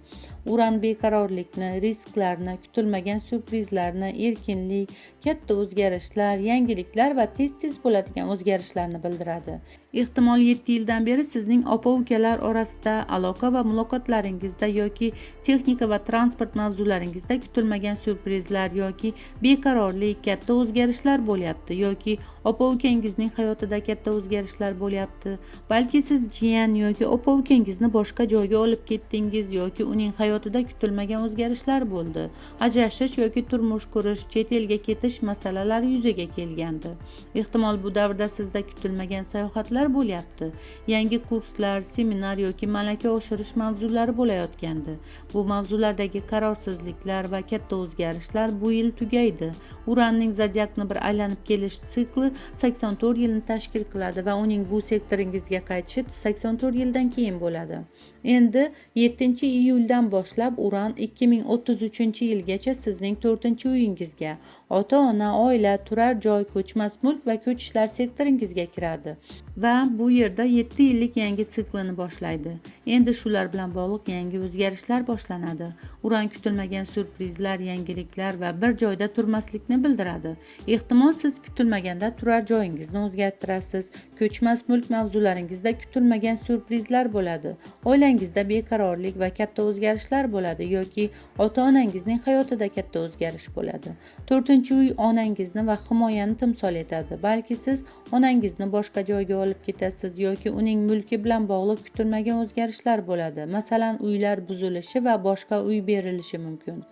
Uran beqarorlikni, risklarni, kutilmagan syurprizlarni, erkinlik, katta o'zgarishlar, yangiliklar va tez-tez bo'ladigan o'zgarishlarni bildiradi. Ehtimol 7 yildan beri sizning opa-ukalar orasida aloqa va muloqotlaringizda yoki texnika va transport mavzularingizda kutilmagan syurprizlar yoki beqarorlik, katta o'zgarishlar bo'lyapti yoki opa-ukangizning hayotida katta o'zgarishlar bo'lyapti. Balki siz jiyan yoki opa-ukangizni boshqa joyga olib ketdingiz yoki uning hayotida kutilmagan o'zgarishlar bo'ldi. Ajrashish yoki turmush qurish, chet elga ketish masalalari yuzaga kelgandi. Ehtimol bu davrda sizda kutilmagan sayohatlar bo'lyapti. Yangi kurslar, seminar yoki malaka oshirish mavzulari bo'layotgandi. Bu mavzulardagi qarorsizliklar va katta o'zgarishlar bu yil tugaydi. Uranning zodiakni bir aylanib kelish sikli 84 yilni tashkil qiladi va uning bu sektoringizga qaytishi 84 yildan keyin bo'ladi. Endi 7-iyuldan boshlab Uran 2033-yilgacha sizning 4-uyingizga, ota-ona, oila, turar joy, ko'chmas mulk va ko'chishlar sektoringizga kiradi va bu yerda 7 yillik yangi siklini boshlaydi. Endi shular bilan bog'liq yangi o'zgarishlar boshlanadi. Uran kutilmagan syurprizlar, yangiliklar va bir joyda turmaslikni bildiradi. Ehtimol siz kutilmaganda turar joyingizni o'zgartirasiz. Ko'chmas mulk mavzularingizda kutilmagan syurprizlar bo'ladi. Oilangizda beqarorlik va katta o'zgarishlar bo'ladi yoki ota-onangizning hayotida katta o'zgarish bo'ladi. 4-uy onangizni va himoyani timsol etadi. Balki siz onangizni boshqa joyga olib ketasiz yoki uning mulki bilan bog'liq kutilmagan o'zgarishlar bo'ladi. Masalan, uylar buzilishi va boshqa uy berilishi mumkin.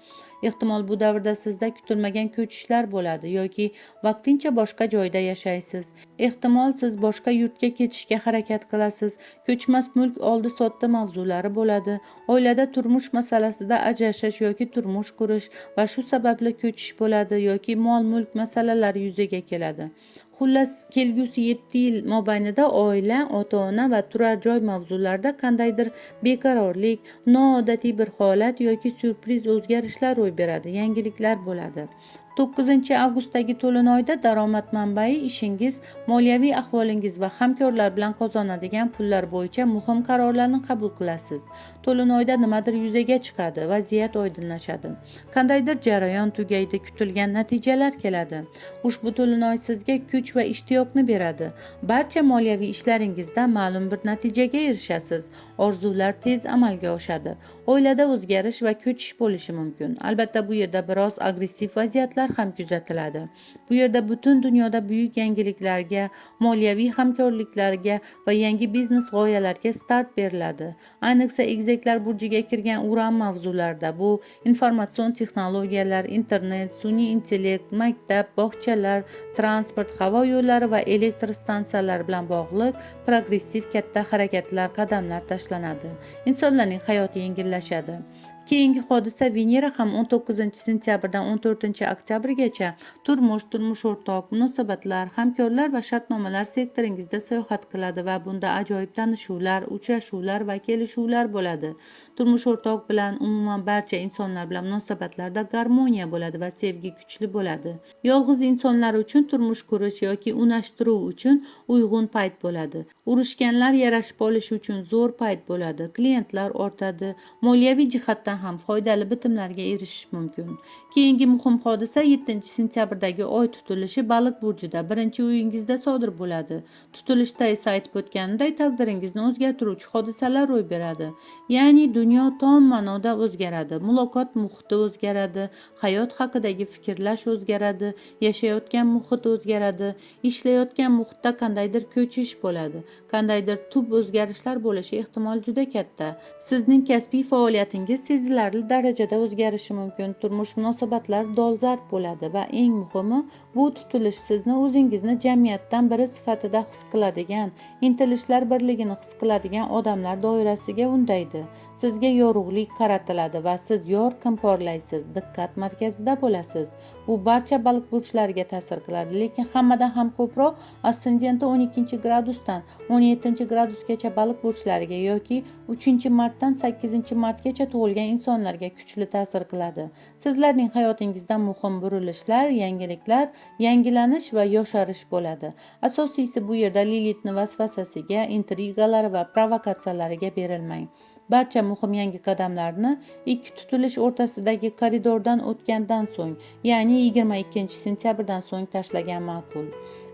Ehtimol bu davrda sizda kutilmagan ko'chishlar bo'ladi yoki vaqtincha boshqa joyda yashaysiz. Ehtimol siz boshqa yurtga ketishga harakat qilasiz. Ko'chmas mulk oldi-sotdi mavzulari bo'ladi. Oilada turmush masalasida ajrashish yoki turmush qurish va shu sababli ko'chish bo'ladi yoki mol-mulk masalalari yuzaga keladi. Xullas, kelgusi 7 yil mobaynida oila, ota-ona va turar joy mavzularida qandaydir beqarorlik, noodatiy bir holat yoki syurpriz o'zgarishlar ro'y beradi, yangiliklar bo'ladi. 9-avgustdagi to'lin oyda daromad manbai, ishingiz, moliyaviy ahvolingiz va hamkorlar bilan qozonadigan pullar bo'yicha muhim qarorlarni qabul qilasiz. To'lin oyda nimadir yuzaga chiqadi, vaziyat oydinlashadi. Qandaydir jarayon tugaydi, kutilgan natijalar keladi. Ushbu to'lin oy sizga kuch va ishtiyoqni beradi. Barcha moliyaviy ishlaringizda ma'lum bir natijaga erishasiz. Orzular tez amalga oshadi. Oilada o'zgarish va ko'chish bo'lishi mumkin. Albatta, bu yerda biroz agressiv vaziyatlar ham kuzatiladi. Bu yerda butun dunyoda buyuk yangiliklarga, moliyaviy hamkorliklarga va yangi biznes g'oyalarga start beriladi. Ayniqsa, egizaklar burjiga kirgan Uran mavzularida bu informatsion texnologiyalar, internet, sun'iy intellekt, maktab, bog'chalar, transport, havo yo'llari va elektr stansiyalari bilan bog'liq progressiv katta harakatlar, qadamlar tashlanadi. Insonlarning hayoti yengillashadi. Keyingi hodisa: Venera ham 19-sentyabrdan 14-oktyabrgacha turmush, turmush o'rtoq, munosabatlar, hamkorlar va shartnomalar sektoringizda sayohat qiladi va bunda ajoyib tanishuvlar, uchrashuvlar va kelishuvlar bo'ladi. Turmush o'rtoq bilan, umuman barcha insonlar bilan munosabatlarda garmoniya bo'ladi va sevgi kuchli bo'ladi. Yolg'iz insonlar uchun turmush qurish yoki unashtiruv uchun uyg'un payt bo'ladi. Urushganlar yarashib olishi uchun zo'r payt bo'ladi. Klientlar ortadi. Moliyaviy jihatdan ham foydali bitimlarga erishish mumkin. Keyingi muhim hodisa 7-sentyabrdagi oy tutilishi Baliq burjida 1-uyingizda sodir bo'ladi. Tutilishda esa aytib o'tganimdek, taqdiringizni o'zgartiruvchi hodisalar ro'y beradi. Ya'ni dunyo tom ma'noda o'zgaradi. Muloqot muhiti o'zgaradi, hayot haqidagi fikrlash o'zgaradi, yashayotgan muhit o'zgaradi, ishlayotgan muhitda qandaydir ko'chish bo'ladi, qandaydir tub o'zgarishlar bo'lishi ehtimoli juda katta. Sizning kasbiy faoliyatingiz sezilarli darajada o'zgarishi mumkin. Turmush munosabatlari dolzarb bo'ladi va eng muhimi, bu tutilish sizni o'zingizni jamiyatdan biri sifatida his qiladigan, intilishlar birligini his qiladigan odamlar doirasiga undaydi. Sizga yorug'lik qaratiladi va siz yorqin porlaysiz, diqqat markazida bo'lasiz. Bu barcha baliq burchlariga ta'sir qiladi, lekin hammadan ham ko'proq ascendenti 12 gradusdan 17 gradusgacha baliq burchlariga yoki 3-martdan 8-martgacha tug'ilgan insonlarga kuchli ta'sir qiladi. Sizlarning hayotingizda muhim burilishlar, yangiliklar, yangilanish va yosharish bo'ladi. Asosiysi, bu yerda Lilitni vasvasasiga, intrigalari va provokatsiyalariga berilmang. Barcha muhim yangi qadamlarni ikki tutilish o'rtasidagi koridordan o'tgandan so'ng, ya'ni 22-sentyabrdan so'ng tashlagan ma'qul.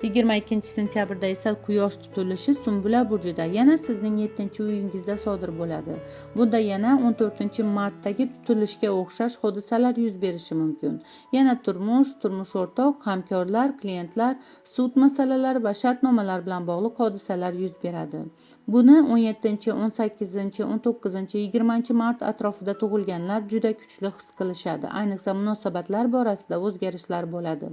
22-sentyabrda esa quyosh tutilishi Sumbula burjida, yana sizning 7-uyingizda sodir bo'ladi. Bunda yana 14-martdagi tutilishga o'xshash hodisalar yuz berishi mumkin. Yana turmush, turmush o'rtoq, hamkorlar, klientlar, sud masalalari va shartnomalar bilan bog'liq hodisalar yuz beradi. Buni 17, 18, 19, 20 mart atrofida tug'ilganlar juda kuchli his qilishadi. Ayniqsa munosabatlar borasida o'zgarishlar bo'ladi.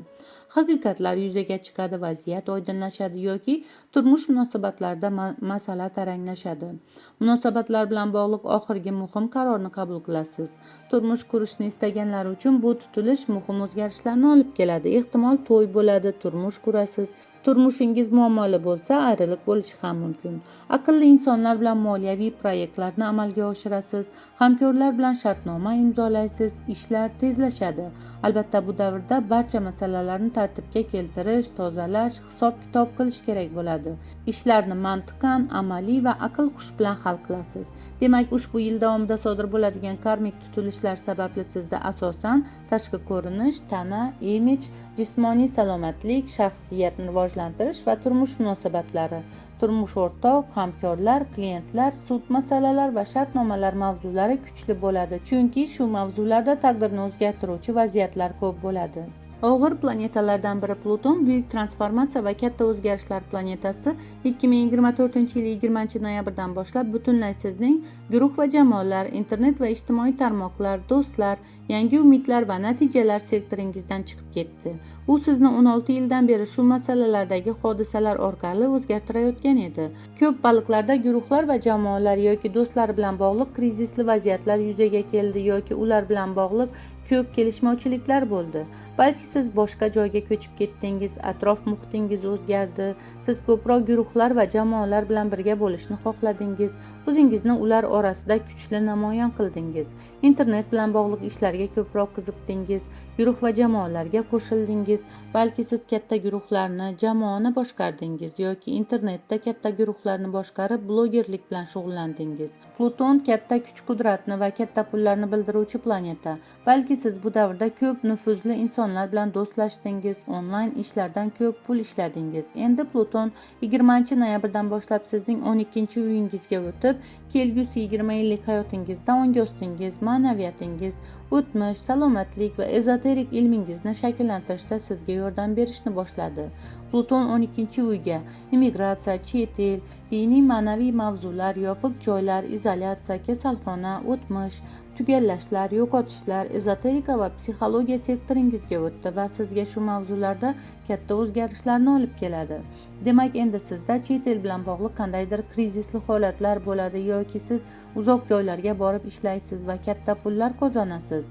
Haqiqatlar yuzaga chiqadi, vaziyat oydinlashadi yoki turmush munosabatlarida masala taranglashadi. Munosabatlar bilan bog'liq oxirgi muhim qarorni qabul qilasiz. Turmush qurishni istaganlar uchun bu tutilish muhim o'zgarishlarni olib keladi. Ehtimol, to'y bo'ladi, turmush qurasiz. Turmushingiz muammoli bo'lsa, ayriliq bo'lishi ham mumkin. Aqlli insonlar bilan moliyaviy proyektlarni amalga oshirasiz, hamkorlar bilan shartnoma imzolaysiz, ishlar tezlashadi. Albatta, bu davrda barcha masalalarni tartibga keltirish, tozalash, hisob-kitob qilish kerak bo'ladi. Ishlarni mantiqan, amaliy va aql-hush bilan hal qilasiz. Demak, ushbu yil davomida sodir bo'ladigan karmik tutilishlar sababli sizda asosan tashqi ko'rinish, tana, imij, jismoniy salomatlik, shaxsiyatni rivojlantirish va turmush munosabatlari, turmush o'rtoq, hamkorlar, klientlar, sud masalalar va shartnomalar mavzulari kuchli bo'ladi. Chunki shu mavzularda taqdirni o'zgartiruvchi vaziyatlar ko'p bo'ladi. Og'ir planetalardan biri Pluton, buyuk transformatsiya va katta o'zgarishlar planetasi 2024-yil 20-noyabrdan boshlab butunlay sizning guruh va jamoalar, internet va ijtimoiy tarmoqlar, do'stlar, yangi umidlar va natijalar sektoringizdan chiqib ketdi. U sizni 16 yildan beri shu masalalardagi hodisalar orqali o'zgartirayotgan edi. Ko'p baliqlarda guruhlar va jamoalar yoki do'stlar bilan bog'liq krizisli vaziyatlar yuzaga keldi yoki ular bilan bog'liq ko'p kelishmovchiliklar bo'ldi. Balki siz boshqa joyga ko'chib ketdingiz, atrof muhitingiz o'zgardi, siz ko'proq guruhlar va jamoalar bilan birga bo'lishni xohladingiz, o'zingizni ular orasida kuchli namoyon qildingiz, internet bilan bog'liq ishlarga ko'proq qiziqdingiz, guruh va jamoalarga qo'shildingiz, balki siz katta guruhlarni, jamoani boshqardingiz yoki internetda katta guruhlarni boshqarib, blogerlik bilan shug'ullandingiz. Pluton katta kuch-qudratni va katta pullarni bildiruvchi planeta. Balki siz bu davrda ko'p nufuzli insonlar bilan do'stlashdingiz, onlayn ishlardan ko'p pul ishladingiz. Endi Pluton 20-noyabrdan boshlab sizning 12-uyingizga o'tib, kelgusi 20 yillik hayotingizda ongi ostingiz, ma'naviyatingiz, o'tmish, salomatlik va ezoterik ilmingizni shakllantirishda sizga yordam berishni boshladi. Pluton 12-uyga immigratsiya, chet el, diniy ma'naviy mavzular, yopiq joylar, izolyatsiya, kasalxona, o'tmish, tugallashlar, yo'qotishlar, ezoterika va psixologiya sektoringizga o'tdi va sizga shu mavzularda katta o'zgarishlarni olib keladi. Demak, endi sizda chet el bilan bog'liq qandaydir krizisli holatlar bo'ladi yoki siz uzoq joylarga borib ishlaysiz va katta pullar qozonasiz.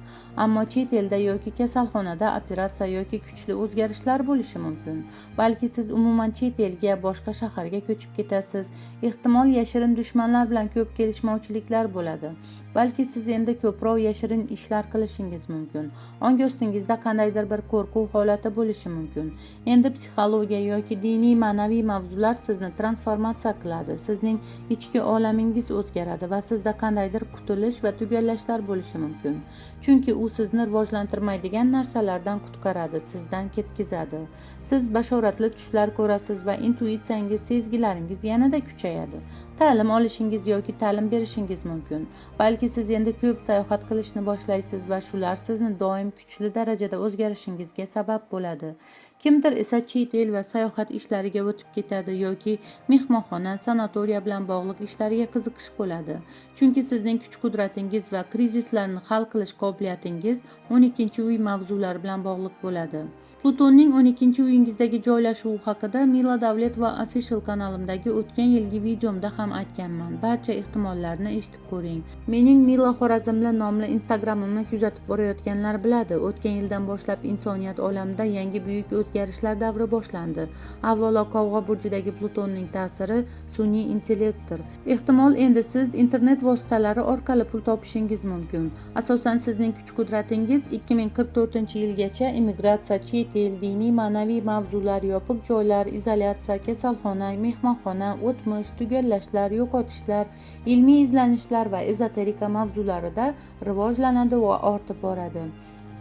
Ammo chet elda yoki kasalxonada operatsiya yoki kuchli o'zgarishlar bo'lishi mumkin. Balki siz umuman chet elga, boshqa shaharga ko'chib ketasiz. Ehtimol, yashirin dushmanlar bilan ko'p kelishmovchiliklar bo'ladi. Balki siz endi ko'proq yashirin ishlar qilishingiz mumkin. Ong ostingizda qandaydir bir qo'rquv holati bo'lishi mumkin. Endi psixologiya yoki diniy ma'naviy mavzular sizni transformatsiya qiladi. Sizning ichki olamingiz o'zgaradi va sizda qandaydir qutulish va tugallashlar bo'lishi mumkin. Chunki u sizni rivojlantirmaydigan narsalardan qutqaradi, sizdan ketkizadi. Siz bashoratli tushlar ko'rasiz va intuitsiyangiz, sezgilaringiz yanada kuchayadi. Ta'lim olishingiz yoki ta'lim berishingiz mumkin. Balki siz endi ko'p sayohat qilishni boshlaysiz va shular sizni doim kuchli darajada o'zgarishingizga sabab bo'ladi. Kimdir esa chet el va sayohat ishlariga o'tib ketadi yoki mehmonxona, sanatoriya bilan bog'liq ishlariga qiziqish bo'ladi. Chunki sizning kuch-qudratingiz va krizislarni hal qilish qobiliyatingiz 12-uy mavzulari bilan bog'liq bo'ladi. Plutonning 12-uyingizdagi joylashuvi haqida Mila Davletova Official kanalimdagi o'tgan yilgi videomda ham aytganman. Barcha ehtimollarni eshitib ko'ring. Mening Mila Xorazmli nomli Instagramimni kuzatib borayotganlar biladi. O'tgan yildan boshlab insoniyat olamida yangi buyuk o'zgarishlar davri boshlandi. Avvalo Qovg'a burjidagi Plutonning ta'siri sun'iy intellektdir. Ehtimol endi siz internet vositalari orqali pul topishingiz mumkin. Asosan sizning kuch-qudratingiz 2044-yilgacha immigratsiya, chet el, diniy ma'naviy mavzular, yopiq joylar, izolyatsiya, kasalxona, mehmonxona, o'tmish, tugallashlar, yo'qotishlar, ilmiy izlanishlar va ezoterika mavzularida rivojlanadi va ortib boradi.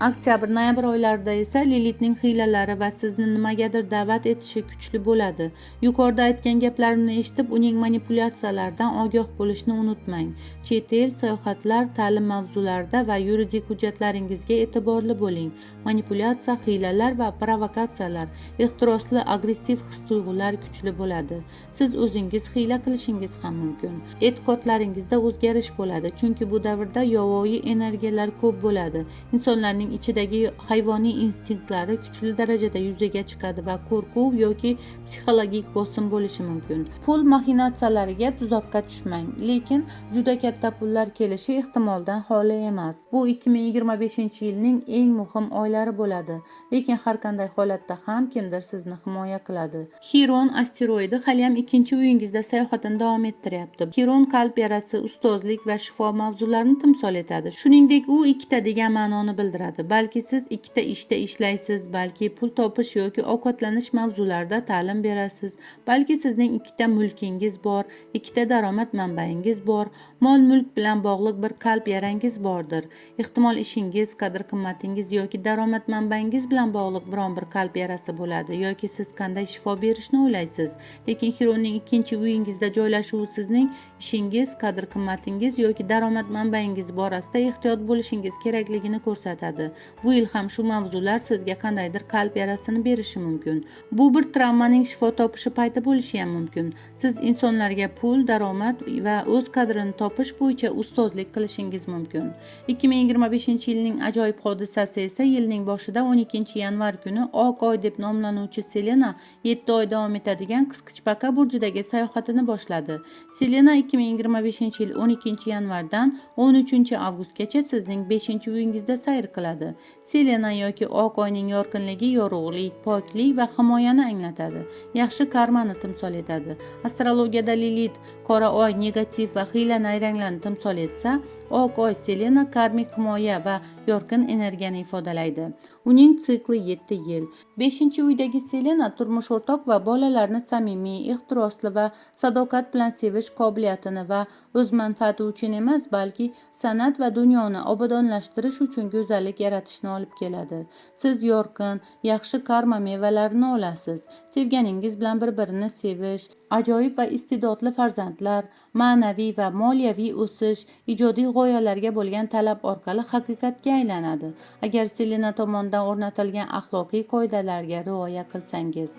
Oktyabr-noyabr oylarida esa Lilitning hiylalari va sizni nimagadir da'vat etishi kuchli bo'ladi. Yuqorida aytgan gaplarimni eshitib, uning manipulyatsiyalaridan ogoh bo'lishni unutmang. Chet el, sayohatlar, ta'lim mavzularida va yuridik hujjatlaringizga e'tiborli bo'ling. Manipulyatsiya, hiylalar va provokatsiyalar, ehtirosli agressiv his-tuyg'ular kuchli bo'ladi. Siz o'zingiz hiyla qilishingiz ham mumkin. E'tiqodlaringizda o'zgarish bo'ladi, chunki bu davrda yovvoyi energiyalar ko'p bo'ladi. Insonlarning ichidagi hayvoniy instinktlari kuchli darajada yuzaga chiqadi va qo'rquv yoki psixologik bosim bo'lishi mumkin. Pul maxinatsiyalariga tuzoqqa tushmang, lekin juda katta pullar kelishi ehtimoldan xoli emas. Bu 2025-yilning eng muhim oylari bo'ladi, lekin har qanday holatda ham kimdir sizni himoya qiladi. Xiron asteroidi haliyam 2-uyingizda sayohatini davom ettiryapti. Xiron qalb yarasi, ustozlik va shifo mavzularini timsol etadi. Shuningdek, u ikkita degan ma'noni bildiradi. Balki siz ikkita ishda ishlaysiz, balki pul topish yoki ovqatlanish mavzularida ta'lim berasiz, balki sizning ikkita mulkingiz bor, ikkita daromad manbaingiz bor, mol-mulk bilan bog'liq bir qalb yarangiz bordir. Ehtimol ishingiz, qadr-qimmatingiz yoki daromad manbangiz bilan bog'liq biron bir qalb yarasi bo'ladi yoki siz qanday shifo berishni o'ylaysiz. Lekin Xironning 2-uyingizda joylashuvi sizning ishingiz, qadr-qimmatingiz yoki daromad manbangiz borasida ehtiyot bo'lishingiz kerakligini ko'rsatadi. Bu yil ham shu mavzular sizga qandaydir qalb yarasini berishi mumkin. Bu bir travmaning shifo topishi payti bo'lishi ham mumkin. Siz insonlarga pul, daromad va o'z qadrini topish bo'yicha ustozlik qilishingiz mumkin. 2025-yilning ajoyib hodisasi esa yilning boshida 12-yanvar kuni Oq oy deb nomlanuvchi Selena 7 oy davom etadigan Qisqichbaqa burjidagi sayohatini boshladi. Selena 2025-yil 12-yanvardan 13-avgustgacha sizning 5-uyingizda sayr qiladi. Selena yoki Oq oyning yorqinligi yorug'lik, poklik va himoyani anglatadi. Yaxshi karmani timsol etadi. Astrologiyada Lilit qora oy negativ va hiyla nayranglarni timsol etsa, Oq oy Selena karmik himoya va yorqin energiyani ifodalaydi. Uning sikli 7 yil. 5-uydagi Selena turmush o'rtoq va bolalarni samimiy, ehtirosli va sadoqat bilan sevish qobiliyatini va o'z manfaati uchun emas, balki san'at va dunyoni obodonlashtirish uchun go'zallik yaratishni olib keladi. Siz yorqin, yaxshi karma mevalarini olasiz. Sevganingiz bilan bir-birini sevish, ajoyib va iste'dodli farzandlar, ma'naviy va moliyaviy o'sish, ijodiy g'oyalarga bo'lgan talab orqali haqiqatga aylanadi. Agar Selena tomonidan o'rnatilgan axloqiy qoidalarga rioya qilsangiz.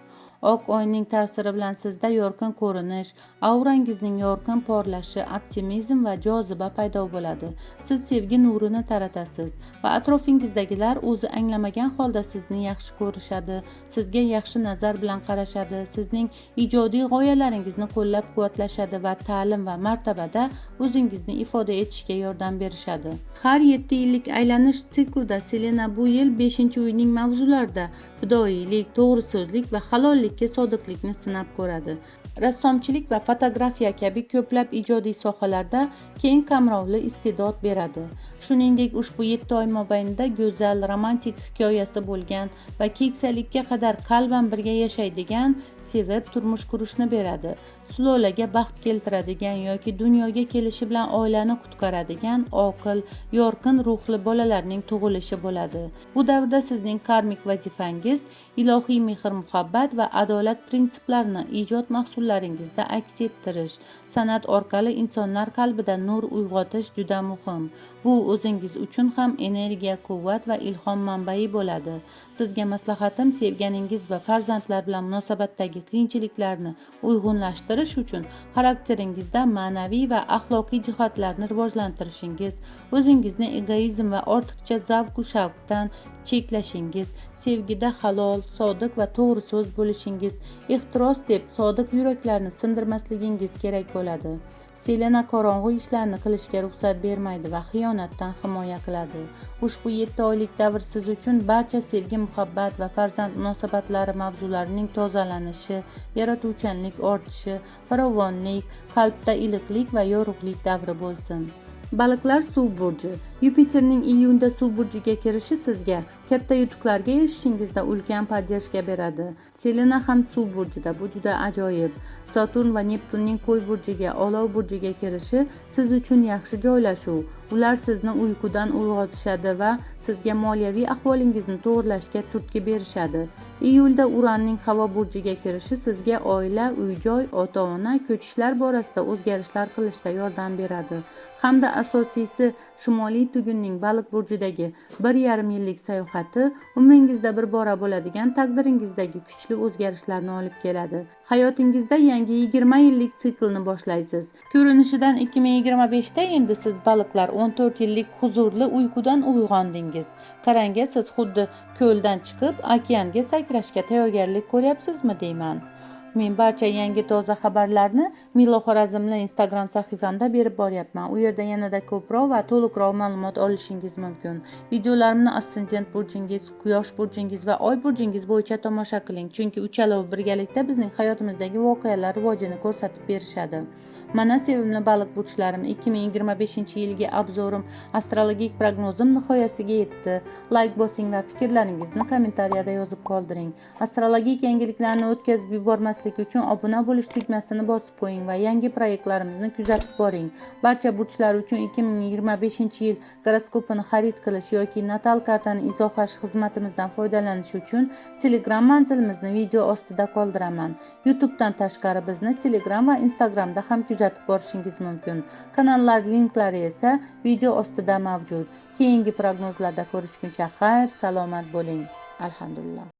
Oq oyning ta'siri bilan sizda yorqin ko'rinish, aurangizning yorqin porlashi, optimizm va joziba paydo bo'ladi. Siz sevgi nurini taratasiz va atrofingizdagilar o'zi anglamagan holda sizni yaxshi ko'rishadi, sizga yaxshi nazar bilan qarashadi, sizning ijodiy g'oyalaringizni qo'llab-quvvatlashadi va ta'lim va martabada o'zingizni ifoda etishga yordam berishadi. Har 7 yillik aylanish siklida Selena bu yil 5-uyning mavzularida fidoyilik, to'g'ri so'zlik va halollikka sodiqlikni sinab ko'radi. Rassomchilik va fotografiya kabi ko'plab ijodiy sohalarda keng qamrovli iste'dod beradi. Shuningdek, ushbu 7 oy mobaynida go'zal romantik hikoyasi bo'lgan va keksalikka qadar qalban birga yashaydigan, sevib turmush qurishni beradi. Sulolaga baxt keltiradigan yoki dunyoga kelishi bilan oilani qutqaradigan oqil, yorqin ruhli bolalarning tug'ilishi bo'ladi. Bu davrda sizning karmik vazifangiz ilohiy mehr-muhabbat va adolat prinsiplarini ijod mahsullaringizda aks ettirish, san'at orqali insonlar qalbida nur uyg'otish juda muhim. Bu o'zingiz uchun ham energiya, quvvat va ilhom manbai bo'ladi. Sizga maslahatim, sevganingiz va farzandlar bilan munosabatdagi qiyinchiliklarni uyg'unlashtirish uchun xarakteringizda ma'naviy va axloqiy jihatlarni rivojlantirishingiz, o'zingizni egoizm va ortiqcha zavqu shavqdan cheklashingiz, sevgida halol, sodiq va to'g'ri so'z bo'lishingiz, ehtiros deb sodiq yuraklarni sindirmasligingiz kerak bo'ladi. Selena qorong'u ishlarni qilishga ruxsat bermaydi va xiyonatdan himoya qiladi. Ushbu 7 oylik davr siz uchun barcha sevgi, muhabbat va farzand munosabatlari mavzularining tozalanishi, yaratuvchanlik ortishi, farovonlik, qalbda iliqlik va yorug'lik davri bo'lsin. Baliqlar suv burji. Yupiterning iyunda suv burjiga kirishi sizga katta yutuqlarga erishishingizda ulkan поддержка beradi. Selena ham suv burjida, bu juda ajoyib. Saturn va Neptunning Qo'y burjiga, Olov burjiga kirishi siz uchun yaxshi joylashuv. Ular sizni uyqudan uyg'otishadi va sizga moliyaviy ahvolingizni to'g'irlashga turtki berishadi. Iyulda Uranning havo burjiga kirishi sizga oila, uy-joy, ota-ona, ko'chishlar borasida o'zgarishlar qilishda yordam beradi. Hamda asosiysi, shimoliy tugunning Baliq burjidagi 1,5 yillik sayohati umringizda bir bora bo'ladigan taqdiringizdagi kuchli o'zgarishlarni olib keladi. Hayotingizda yangi 20 yillik siklni boshlaysiz. Ko'rinishidan 2025 da endi siz baliqlar 14 yillik huzurli uyqudan uyg'ondingiz. Qarang, siz xuddi ko'ldan chiqib okeanga sakrashga tayyorgarlik ko'ryapsizmi deyman. Men barcha yangi toza xabarlarni Milo Xorazmli Instagram sahifamda berib boryapman. U yerda yanada ko'proq va to'liqroq ma'lumot olishingiz mumkin. Videolarimni ascendent burjingiz, quyosh burjingiz va oy burjingiz bo'yicha tomosha qiling, chunki uchalovi birgalikda bizning hayotimizdagi voqealar rivojini ko'rsatib berishadi. Mana sevimli baliq burchlarim, 2025-yilgi обзор im, astrologik prognozim nihoyasiga yetdi. Layk bosing va fikrlaringizni kommentariyada yozib qoldiring. Astrologik yangiliklarni o'tkazib yubormaslik uchun obuna bo'lish tugmasini bosib qo'ying va yangi proyektlarimizni kuzatib boring. Barcha burchlar uchun 2025-yil goroskopini xarid qilish yoki natal kartani izohlash xizmatimizdan foydalanish uchun Telegram manzilimizni video ostida qoldiraman. YouTubedan tashqari bizni Telegram va Instagramda ham kuzatib borishingiz mumkin. Kanallar linklari esa video ostida mavjud. Keyingi prognozlarda ko'rishguncha xayr, salomat bo'ling. Alhamdulillah.